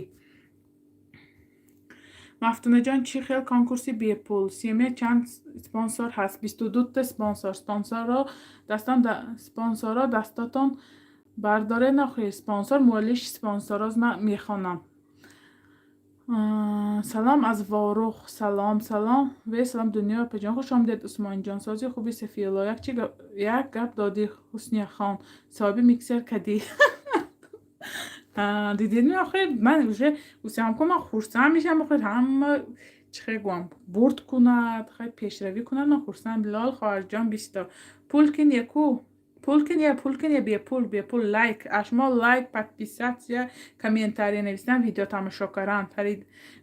Мафтунаҷон, чӣ хел конкурси бепул? Семья чанд спонсор ҳаст? 22-та спонсор. Спонсорро дастон, спонсорро дастотон бардоред нохӯед. Спонсор муаллиш спонсороз, ман мехонам. Салом аз Ворух. Салом, салом. Ве салом, дунё, апаҷон, хуш омадед, Усмонҷон. Сози хуби, Сафиулло. Як гап додӣ, Ҳуснияхон. Соҳиби миксер кадӣ. Дидед, охир ман уже гуфтам, ман хурсанд мешавам, охир ҳама, чӣ хел гӯям, бурд кунад, хай, пешравӣ кунад, ман хурсанд. Билол хоҳарҷон, 20-та. Пул ки неку, пул ки не, пул ки не, бепул, бепул. Лайк, ашмо лайк, подписаться, комментария навистан, видео тамошо кардан. Фарид,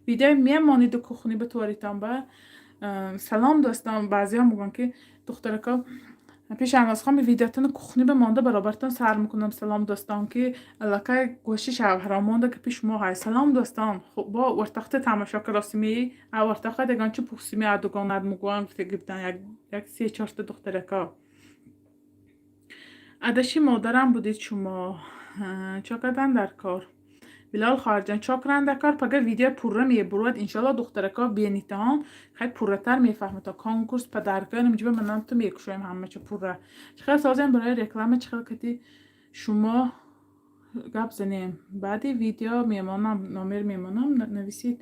видео мемониду кухни ба туаритон ба. Салом, дӯстон. Баъзеҳо мегӯянд, ки духтарако, пеш Шаҳнозхон видеотоно кухни ба монда, баробартон сар мекунам. Салом, дӯстон, ки аллакай гӯши шавҳаро монда, ки пеш мо ҳай. Салом, дӯстон, бо ортахта тамошо каросимӣ, а ортаха деган чӣ пухсимӣ, а дугонат мегӯянд, гуфта гирифтан як се чорта духтарако. Адаши модарам будед шумо. Чо кардан дар кор? Билол хоҳарҷон, чокрандакор, пага видео пурра мебурад, иншалло. Духтарако, бенитон, хай, пурратар мефаҳмед. То конкурс подарка намҷиба манам ту мекушоем, ҳамача пурра. Чӣ хел созем барои реклама? Чӣ хел кати шумо гап занем? Баъди видео мемонам, номер мемонам, нависед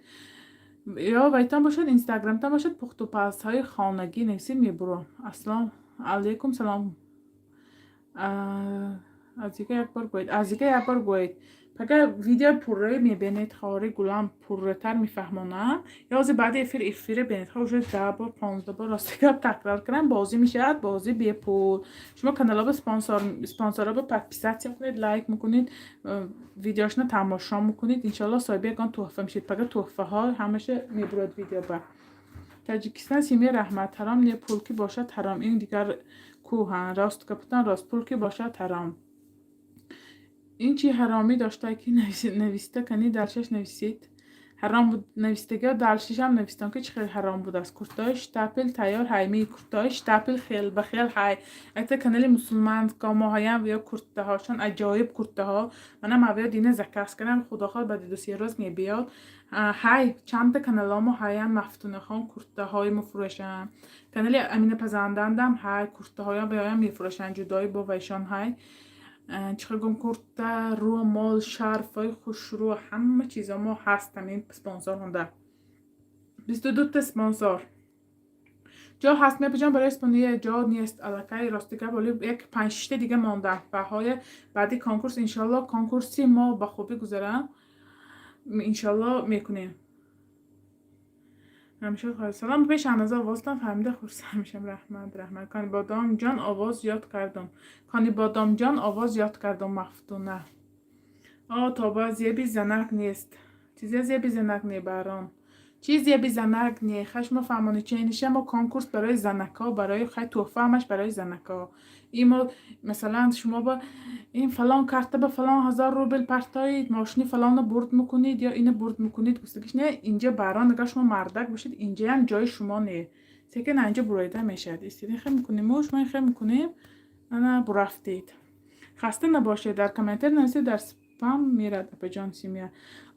ё вайтон бошад, инстаграмтон бошад, пухтупазҳои хонагӣ нависед, мебурам. Ассалому алайкум, салом. Азика як бор гӯед, азика як бор гӯед. Пага видео пурраи мебинед, ховари гулам пурратар мефаҳмонам. Ё ҳозир баъди эфир эфире бинед. Хо, уже 10 бор, 15 бор, рости гап, такрор кардам. Бозӣ мешавад, бозӣ бепул. Шумо каналҳо спонсор, спонсорро подписаться мекунед, лайк мекунед, видеошона тамошо мекунед, иншалло соҳиби ягон туҳфа мешед. Пага туҳфаҳо ҳамаша мебурад видео ба Таҷикистон. Семья, раҳмат. Ҳаром не, пул ки бошад, ҳаром. Ин дигар кӯҳан, рост капитан, рост, пул ки бошад, ҳаром. Ин чи ҳаромӣ доштае, ки нависта кани, дальше ш нависед. Ҳаром буд навистагиҳо, дальше шам навистам, ки чӣ хел ҳаром будааст. Куртаҳои штапел тайёр ҳайми? Куртаҳои штапел хел ба хел ҳай. Якта канали мусулманкомоҳаям ё куртаҳошон аҷоиб куртаҳо. Манам авё дина заказ кардам, худохоҳ, баъди 2-се рӯз мебиёд. Ҳай, чандта каналҳомо ҳаян, Мафтунахон куртаҳои мефурӯшанд. Канали Амина Пазандандам ҳай, куртаҳоям баёям мефурӯшанд, ҷудои бо вайшон ҳай. Чӣ хел гум, курта, рӯмол, шарфҳои хушрӯ, ҳама чизо мо ҳаст. Ҳамин спонсор ҳонда 22-та спонсор ҷо ҳаст мепаҷон барои спонсория ҷо нест аллакай, рости гап, оли як панҷшишта дига монда. Баҳои баъди конкурс, иншоалло, конкурси мо ба хубӣ гузарам, иншоалло, мекунем. Ҳамеша салом. Пеш андоза овозтон фаҳмида хурсанд мешам. Раҳмат, раҳмат. Кани Бодомҷон, овоз ёд кардум. Кани Бодомҷон, овоз ёд кардум. Мафтуна, о тоба, зеби занак нест. Чизе зеби занак не, барон, чӣ зеби занак не? Хай, шумо фаҳмонед, чениша мо конкурс барои занакҳо, барои, хай, туҳфа ҳамаш барои занакҳо. Имо масалан, шумо ба ин фалон карта ба фалон ҳазор рубл партоед, мошини фалонро бурд мекунед ё ина бурд мекунед, гуфтагиш не. Инҷа, барон, агар шумо мардак бошед, инҷаям ҷои шумо не. Секин инҷа буроида мешавад. Истидин, хел мекунем, шумо хел мекунем, ана бурафтед. Хаста набошед, дар комментар нависед, дар спам мерад. Апаҷон Семья,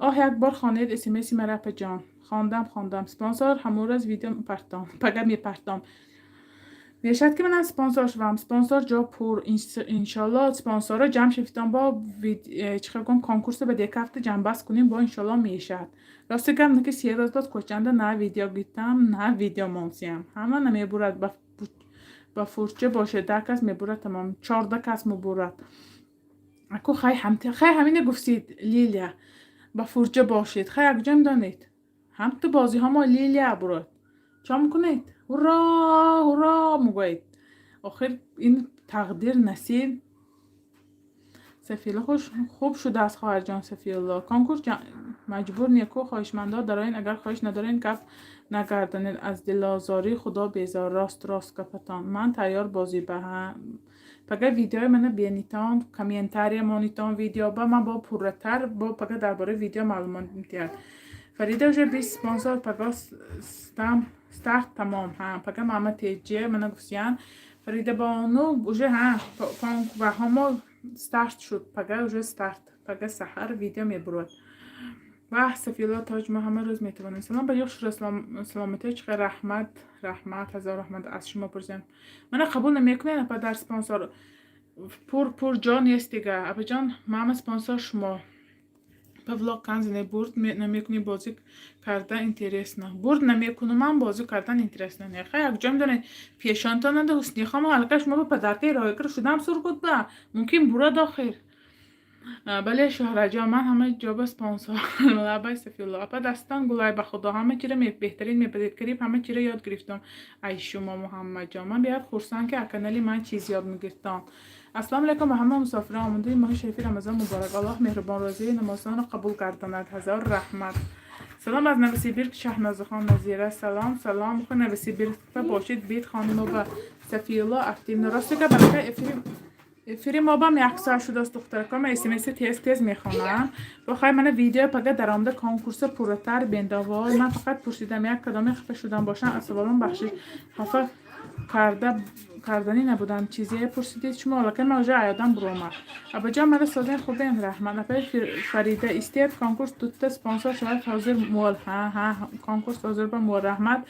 оҳ, як бор хонед смси мара, апаҷон. Хондам, хондам. Спонсор ҳамон рӯз видео мепартом, пага мепартом. Мешавад, ки манам спонсор шавам? Спонсор ҷо пур, иншолло. Спонсорро ҷамъ шифтон бо чӣ хел гум, конкурсро ба дека ҳафта ҷамъбаст кунем бо, иншолло, мешавад. Рости гап, ки 3 рӯз боз кӯчанда на видео гиртам, на видео монсиям. Ҳама намебурад, ба фурча бошед, 10 кас мебурад, тамом, 14 кас мебурад. Аку хай, хай, ҳамина гуфтид, Лилия, ба фурча бошед. Хай, якҷо медонед, ҳам ту бозиҳо мо Лилия бурад, чо мекунед? Уро, уро мегӯед. Охир ин тақдир, насиб. Сафиулло, хуш хуб шудааст, хоҳарҷон Сафиулло. Конкурс маҷбур неку, хоҳишмандо дароен, агар хоҳиш надорен, гап нагардонед. Аз дилозорӣ Худо безор. Рост, рост гапатон. Ман тайёр бозӣ ба пага видеои мана бенитон, комментария монитон видео ба ман бо пурратар, бо пага дар бораи видео маълумот медиҳад. Фарида, уже 20 спонсор, пага стам старт тамом. Ҳа, пага мама теҷе мана гуфтиян, Фарида бону, уже ҳа, ваҳомо старт шуд, пага уже старт, пага саҳар видео мебурад. Ваҳ, Сафиулло Тоҷ, мо ҳама рӯз метавонем. Салом ба ёх шура, саломатӣ чиқа. Раҳмат, раҳмат, ҳазор раҳмат, аз шумо пурсем. Мана қабул намекунед, апа, дар спонсор пур, пур, ҷо нест дига. Апаҷон, мама спонсор шумо. Павло канзине, бурд намекунӣ, бозӣ кардан интересно. Бурд намекунумам, бозӣ кардан интересно не. Хай, якҷо медонед, пешонтон нада ҳуснихомо аллакай шумо ба подарка и роикар шудам, Сургут ба мумкин бурад охир. Бале, шоҳраҷон, ман ҳама ҷо ба спонсор. Лабай, Сафиулло. Апа, дастон гулай, ба худо, ҳама чиро беҳтарин мепазед, қариб ҳама чиро ёд гирифтам ай шумо. Муҳаммадҷон, ман беҳад хурсанд, ки аз канали ман чиз ёд мегиртон. Ассалому алайкум ба ҳама мусофирон, омадаи моҳи шарифи Рамазон муборак. Аллоҳ меҳрубон рӯзаи намозонро қабул гардонад. Ҳазор раҳмат. Салом аз Новосибирск, Шаҳнозихон Назира. Салом, салом. Хо, Новосибирск бошед, бит хонимо ба Сафиулло активно. Рости гап, аллакай эфири мо бам як соат шудааст, духтараком. Ман смс тез тез мехонам. Бохай, мана видео пага даромада конкурса пурратар бендавой. Ман фақат пурсидам, як кадоме хафа шудам бошам, аз саволам бахшиш. Хафа Карда карданӣ набудам. Чизе пурсидед шумо, аллакай ман уже аёдам буромад. Абаҷон, мара созен, хубем, раҳмат. Апаи Фарида, истед, конкурс дута спонсор шавад, ҳозир муол. Ҳа, ҳа, конкурс ҳозир ба муол. Раҳмат,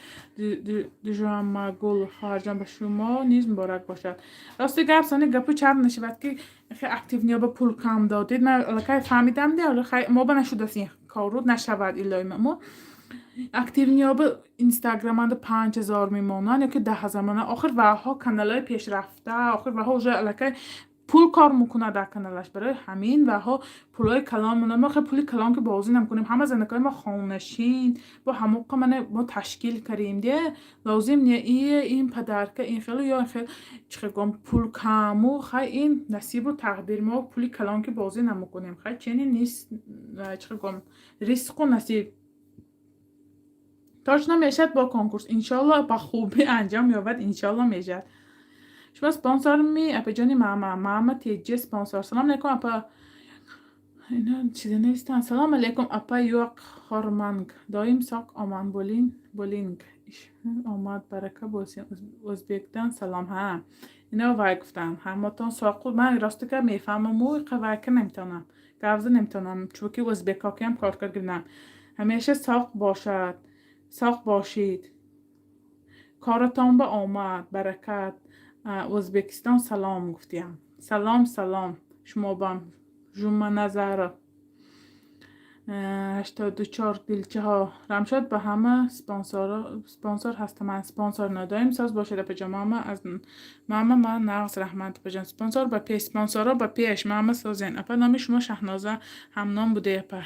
Дижамагул хоҳарҷон, ба шумо низ муборак бошад. Рости гап, сони гапу чап нашавад, ки активный ё ба пул кам додед. Ман аллакай фаҳмидам, де мо ба нашудааст ин кору, нашавад, илои мо. Активный ёба инстаграманда 5000 мемонанд ёки 10 000 монанд. Охир ваҳо каналҳои пешрафта, охир ваҳо уже аллакай пул кор мекунад дар каналаш, барои ҳамин ваҳо пулҳои калон монанд. Мо хел пули калон ки бозӣ намекунем. Ҳама занакҳои мо хонашин, бо ҳамоқа мана мо ташкил кардем, де лозим не ин подарка, ин хелу ё ин хел, чӣ хел гӯям, пул каму. Хай, ин насибу тақдир, мо пули калон ки бозӣ намекунем. Хай, ченин нест, чӣ хел гӯям, ризқу насиб. Точно мешавад бо конкурс, иншолло, ба хубӣ анҷом ёбад, иншолло, мешавад. Шумо спонсорми, апаҷони? Мама, мама теҷе спонсор. Салом алейкум, апа. Ина чизе навистанд. Салом алейкум, апа. Юақ хорманг, доим соқ оман болин болинг, омад, барака болсин. Ӯзбекдан салом. Ҳа, ино вай гуфтанд, ҳаматон соқу. Ман рости гап мефаҳмаму иқа вайка наметавонам, гавза наметавонам, чунки ӯзбекҳо кор кардам. Ҳамеша соқ бошад, соқ бошид, коратон ба омад, баракат. Ӯзбекистон салом гуфтиям. Салом, салом шумобам. Жуманазаров, 84 дилчаҳо рамшод, ба ҳама спонсор ҳастам. Спонсор надоим, соз бошед, апаҷон. Мама аз мама ман нағз, раҳмат, апаҷон. Спонсор ба пеш, спонсорро ба пеш. Мама, созен. Апа, номи шумо Шаҳноза ҳамном буде, апа.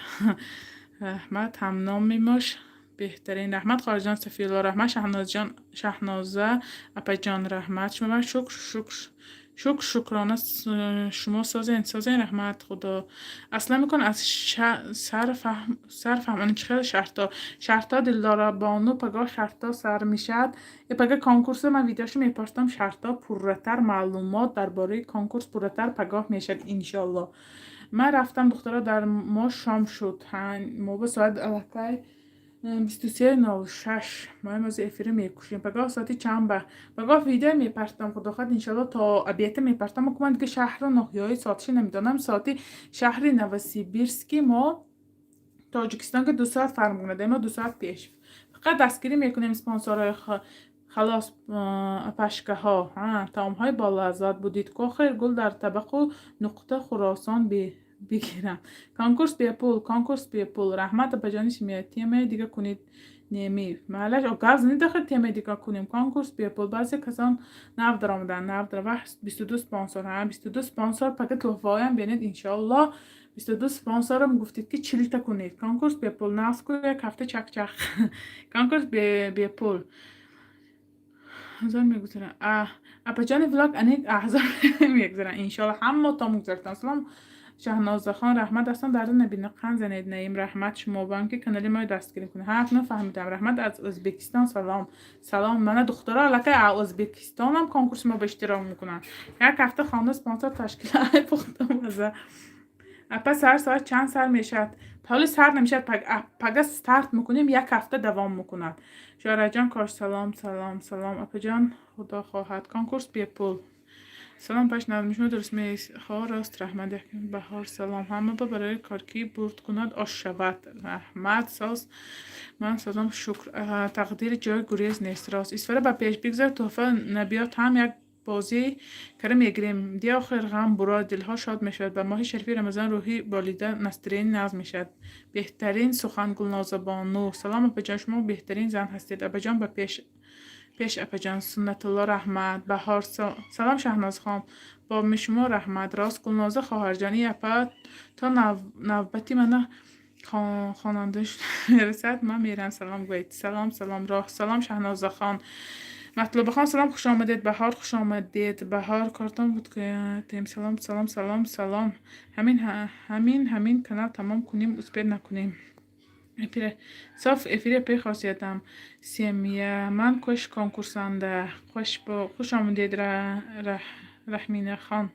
Раҳмат, ҳамноми мош беҳтарин. Раҳмат, хоҳарҷон Сафиулло, раҳмат, Шаҳнозҷон, Шаҳноза апаҷон, раҳмат. Шумо шукр, шукр, шукр, шукрона. Шумо созен, созен, раҳмат. Худо аслан мекун аз сар фаҳм. Чӣ хел шартҳо, шартҳо, Дилдора бону? Пагоҳ шартҳо сар мешавад. Пага конкурсо ман видеошо мепостам, шартҳо пурратар, маълумот дар бораи конкурс пурратар пагоҳ мешавад, иншоалло. Ман рафтам, духтаро, дар мо шом шуд. Мо ба соат аллакай 23:06. Мо имрӯз эфиро мекушем. Пагоҳ соати чанд ба пагоҳ видео мепартам, худо хоҳад, иншоалло, то обед а мепартам. Ман дига шаҳру ноҳияҳои соатишо намедонам. Соати шаҳри Новосибирски мо Тоҷикистон ки 2 соат фарқ мекунад, мо 2 соат пеш. Фақат дастгирӣ мекунем спонсорҳои халос. Пашкаҳо, таомҳои болаззат будид ку. Охир гул дар табақу нуқта Хуросон бигирам. Конкурс бепул, конкурс бепул. Раҳмат, апаҷони Симия. Темаи дига кунед неми, маълаш, гап занед, охир темаи дига кунем. Конкурс бепул. Баъзе касон нав даромаданд, нав дар вақт. 22 спонсор, ҳа, 22 спонсор. Пага тӯҳфаҳоям бинед, иншоалло. 22 спонсорам гуфтед, ки 40-та кунед. Конкурс бепул нағз ку, як ҳафта чак-чак. Конкурс бепул ҳазор мегузарад. Апаҷони влог аник ҳазор мегузарад, иншоалло, ҳаматон мегузаратон. Салом, Шаҳнозахон, раҳмат. Астон дарда набина, қанд занед. Наим, раҳмат шумобам, ки канали моро дастгирӣ кунед. Ҳа, акнун фаҳмидам. Раҳмат, аз Ӯзбекистон салом. Салом. Мана, духтаро, аллакай Ӯзбекистонам конкурси мо ба иштирок мекунанд. Як ҳафта хона спонсор ташкил пухтам. Апа, сар соат чанд сар мешавад? Ҳоли сар намешавад, пага старт мекунем, як ҳафта давом мекунад. Шораҷон кош, салом, салом, салом, апаҷон, худо хоҳад, конкурс бепул. Салом, паш шумо дуруст мехо, рост, раҳмат. Баҳор, салом. Ҳама ба барои коркӣ бурд кунад, ош шавад. Раҳмат, соз, ман созам, шукр. Тақдири ҷои гурез нест, рост. Исфара ба пеш бигзор, тӯҳфа набиёд ҳам як бозӣ кара мегирем. Ди охир ғам буро, дилҳо шод мешавад. Ба моҳи шарифи Рамазон рӯҳи болида, настроение нағз мешавад. Беҳтарин сухан, Гулнозабону. Салом, апаҷон, шумо беҳтарин зан ҳастед. Апаҷон, ба пеш, пеш, апаҷон. Суннатулло, раҳмат. Баҳор, салом, Шаҳнозхон, боми шумо, раҳмат. Рост, Гулноза хоҳарҷон, и апа то навбати мана хонанда мерасад, ман мерам. Салом гӯед. Салом, салом, роҳ. Салом, Шаҳнозахон. Матлубахон, салом, хуш омадед. Баҳор, хуш омадед. Баҳор, кортон буд. Салом, салом, салом, салом. Ҳамин, ҳамин, ҳамин канал тамом кунем, успеть накунем. Соф эфири апаи хосиятам. Семья ман кош конкурсанда. Хуш омадед, Раҳминахон,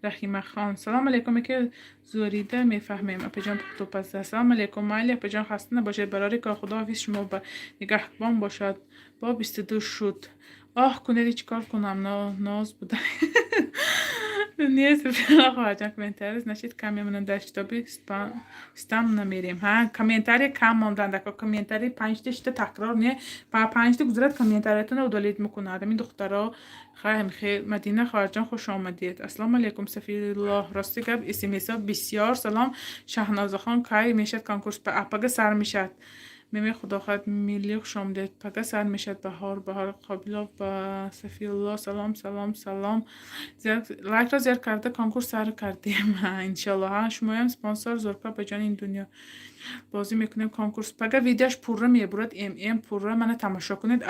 Раҳимахон. Салом алейкум, яке зӯрида мефаҳмем, апаҷон, пухтупаза. Салом алейкум, майли, апаҷон, хаста набошед, барори кор. Худоҳофиз, шумо ба нигаҳбон бошад. Бо 22 шуд. Оҳ, кунеди, чӣ кор кунам? Ноз буда нест, хоҳарҷон. Комментарий, значит, кам мемонанд, дар китоби спам намерем. Ҳа, комментарий кам мондан дако, комментарий панҷта шита такрор не, ба панҷта гузарад, комментариятонро удалить мекунад ҳамин духтаро. Хайм хел. Мадина хоҳарҷон, хуш омадед. Ассалому алайкум, Сафиллоҳ. Рости гап, смсо бисёр. Салом, Шаҳнозахон, кай мешад конкурс? Пага сар мешад. Меме, худохоҳад, милли, хуш омадед. Пага сар мешад. Баҳор, Баҳор Қобилов ба Сафиулло, салом, салом, салом. Лайкро зер карда, конкурс сар кардем, иншалло. Ҳа, шумоям спонсор зурка ба ҷони ин дунё. Бозӣ мекунем конкурс. Пага видеош пурра мебурад, мм пурра мана тамошо кунед.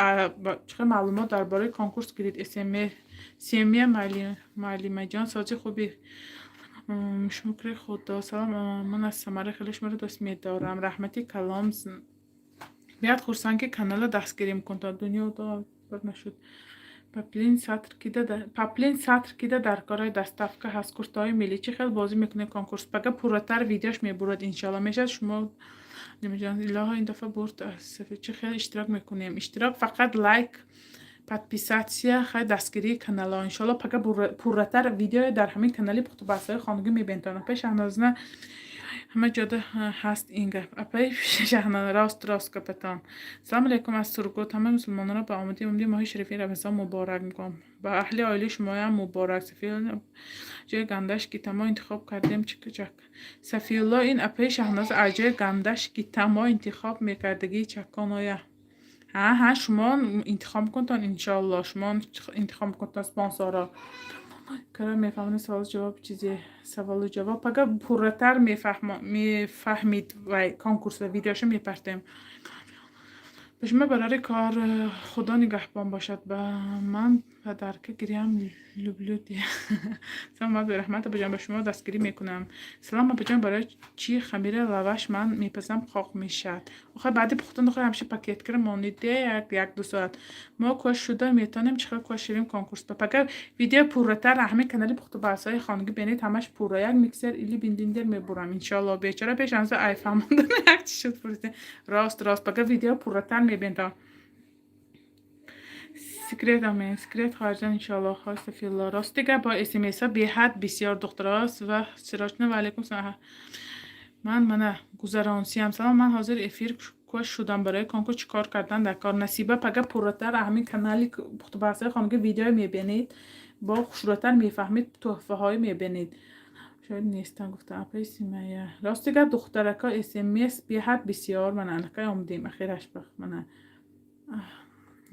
Чӣ маълумот дар бораи конкурс гиред. Смс семия муаллимаҷон, сози хуби, шукри Худо. Салом, ман аз Самара, хеле шуморо дӯст медорам. Раҳмати калом. Биёд хурсанд, ки канала дастгирӣ мекун то дунё бар нашуд. Поплин сатр кида дар кораи доставка ҳаст, куртаҳои миллӣ. Чӣ хел бозӣ мекунед конкурс? Пага пурратар видеош мебурад, иншалло. Мешавад шумо, илоҳо, ин дафъа бурд. Чӣ хел иштирок мекунем? Иштирок фақат лайк, подписаться, хай, дастгирии каналҳо. Иншалло, пага пурратар видео дар ҳамин канали пухтубастҳои хонагӣ мебинтон. Апаи Шаҳнозна, ҳама ҷода ҳаст ин гап. Апаи Шаҳноза, рост, рост гапатон. Салому алайкум аз Сургут. Ҳамаи мусулмононро ба омади омади моҳи шарифи Рамазон муборак мегӯям. Ба аҳли оилаи шумоям муборак. Сафиулло, ҷои гандаш гитамо интихоб кардем чак. Сафиулло, ин апаи Шаҳноза аз ҷои гандаш гитамо интихоб мекардагии чаконоя. Ҳа, ҳа, шумо интихоб кунтон, иншоалло, шумо интихоб кунтон спонсорро. Кара мефаҳмонед саволу ҷавоб, чизе, саволу ҷавоб. Пага пурратар мефаҳмид вай конкурсро, видеошо мепартем. Ба шумо барори кор, Худо нигаҳбон бошад. Ба ман падарка гирям, люблю. Салом раҳмат, абаҷон, ба шумо дастгирӣ мекунам. Салом, абаҷон, барои чӣ хамири лаваш ман мепазам, қоқ мешавад? Охир баъди пухтан охир ҳамеша пакет кара монед як як ду соат. Мо кош шуда метавонем, чӣ хел кош шавем конкурс? Ба пага видео пурратар ҳамин канали пухтубаҳсҳои хонагӣ бинед, ҳамаш пурра. Як миксер или блендер мебурам, иншоалло. Бечора пешанза ай фаҳмондан як чи шуд, пурсид. Рост, рост, пага видео пурратар мебинед. Секрет, амин, секрет, хоҳарҷон, иншоалло. Хостафилло. Рости гап, бо смсҳо беҳад бисёр духтарост ва сирочна. Ва алайкум салом. Ман мана гузаронсиям. Салом, ман ҳозир эфир кош шудам. Барои конкурс чӣ кор кардан дар кор? Насиба, пага пурратар ҳамин канали пухтубаҳсҳои хонагӣ видео мебинед, бо хушрӯтар мефаҳмед, тӯҳфаҳое мебинед. Шояд нестан гуфтам. Апаи Симая, рости гап, духтарако, смс беҳад бисёр. Мана аллакай омадем ахираш, мана.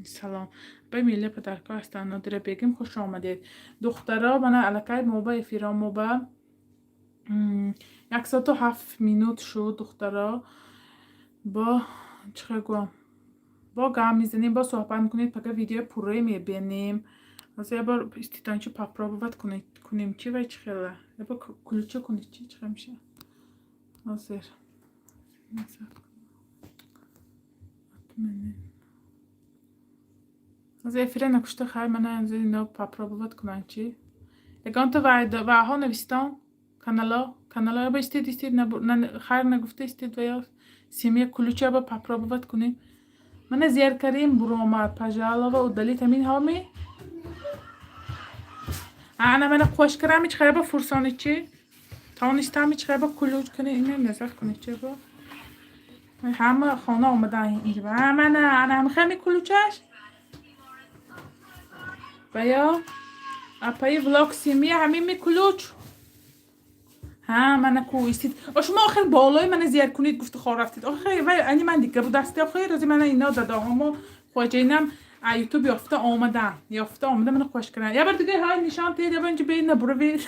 Салом, апаи Милли, падарко ҳастанд. Нодира Бегим, хуш омадед. Духтаро, мана аллакай моба эфиро моба 1 соату 7 минут шуд. Духтаро, бо чӣ хел гӯям, бо гап мезанем, бо суҳбат мекунед, пага видеои пуррае мебинем. Ҳозир як бор иститончи попробовать кунем, чи вай чӣ хела, як бор ключа кунед, чи чӣ хел мешавад ҳозир. Отменить. Ҳозир эфира накушта, хай, мана ино попробовать кунанд, чӣ ягонта вайҳо навистон, канало, канало яба истед, истед, хайр нагуфта истед. Ва ё семья ключа ба попробовать кунем. Мана зер карем, буромад, пожалуйста, удалить. Ҳамин ҳоми ана мана қош карам, ич хайба фурсони чи тавонистам, ич хайба ключ кунем, ина назар кунед, чи бо ҳама хона омадан инҷа. Мана ана ҳами ключаш ва ё апаи влог семья, ҳамин ми ключ. Ҳа, мана ку истид. Шумо охир болои мана зер кунед гуфти, хор рафтед. Охир вай ани ман дига будасти. Охир рози мана ино дадаҳомо хоҷаинам ютуб ёфта омадан, ёфта омада, мана қош кардан. Я бар дига ҳай нишон тед, я бар инҷа бе набуравед.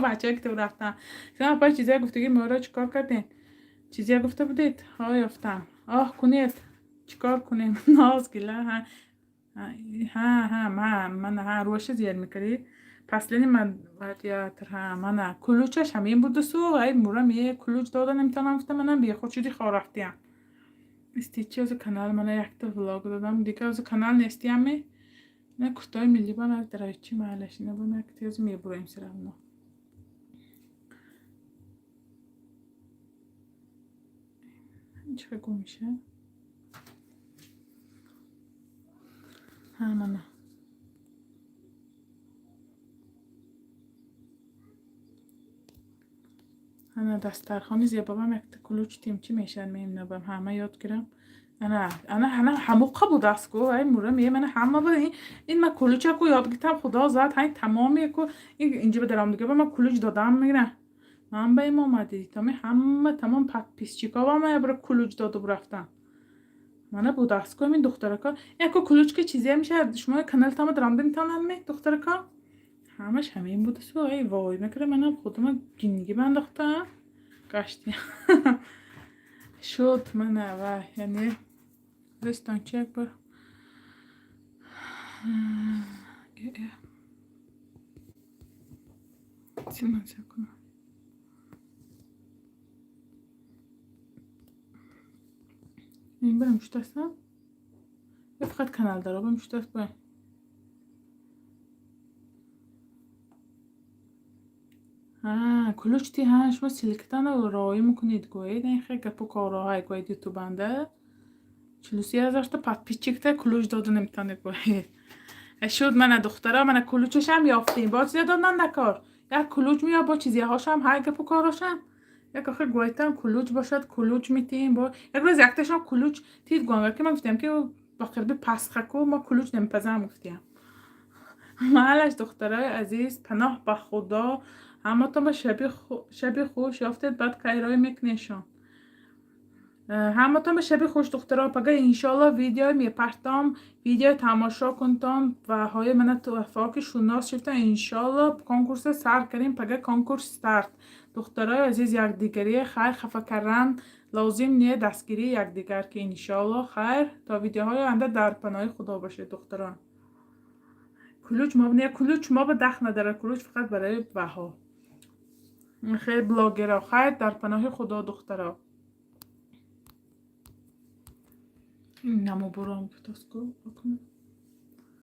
Бачае ки ту рафтан. Апа, чизая гуфтаги моро чӣ кор кардем? Чизия гуфта будед, ҳо, ёфтам. Оҳ, кунед, чӣ кор кунем? Ноз гила. Ҳа, ҳа, ҳа, ман ҳа рӯша зер мекардӣ. Последний мадиатр. Ҳа, мана ключаш ҳамин будасу ай мурам е ключ дода наметавонам, гуфта, манам бехуд шуди, хор рафтиям. Истичи озу канал мана якта влог додам, дига озу канал нестиами. На куртои милли ба мак дарачи маалаш ина ба мак тез мебуроем всё равно. Чӣ гум меша? Ҳа, мана. Ана дастархони зебобам якта кулуч тим, чӣ мешавад, мемнобам, ҳама ёд гирам. Ана ана ана ҳамуқа будааст ку, ай мура ме, мана ҳама ба ин ма кулучаку ёд гиртам, худо зад, ҳай тамоме ку инҷа ба даромдига ба ма кулуч додам, мегира. Ман ба им омадӣ, томи ҳама тамом подписчик о ба ма ябра кулуч доду рафтам. Мана будааст ку ҳамин духтарако. Яко кулуч ки чизе мешавад, шумо канал тама даромда метавонанд ме, духтарако? Ҳамаш ҳамин будасу, ай вой мекара, манам худама ҷингӣ бандохтам. Гашти. Шуд мана ва яъне рестончи як бор. Чӣ кунам? Ин барам шудастам? Ё фақат каналдаро бам шудаст бо? Кулуч ти ҳа, шумо ссылка тана роӣ мекунед, гӯед, ин хел гапу корҳое гӯед ютубанда. 43 ҳазорта подписчик та кулуч дода наметавонед, гӯед. Шуд мана духтара, мана кулучашам ёфтем. Бо чизе додан накор. Як кулуч меёб бо чизиҳошам, ҳай гапу корошам. Як охир гӯйтам кулуч бошад, кулуч метиҳем бо. Як рӯз якташон кулуч тид гӯянгар ки ман гуфтам ки ба қирби пасхаку ма кулуч намепазам, гуфтиям. Маълаш, духтарои азиз, паноҳ ба Худо, ҳаматон ба шаби хуш ёфтед, баъд кайроӣ мекунешон. Ҳаматон ба шаби хуш, духтаро, пага иншоалло видео мепартом, видео тамошо кунтон ва ҳои мана туҳфаҳо ки шунос шифтан, иншоалло конкурса сар кардем, пага конкурс старт. Духтарои азиз, якдигарие хайр, хафа кардан лозим не, дастгирии якдигар ки иншоалло хайр, то видеоҳои оянда дар паноҳи Худо бошед, духтарон. Кулуч мо не, кулуч мо ба дахт надорад, кулуч фақат барои баҳо. Хеле блогеро хайр, дар паноҳи Худо, духтаро. Намобурам гуфтааст ку.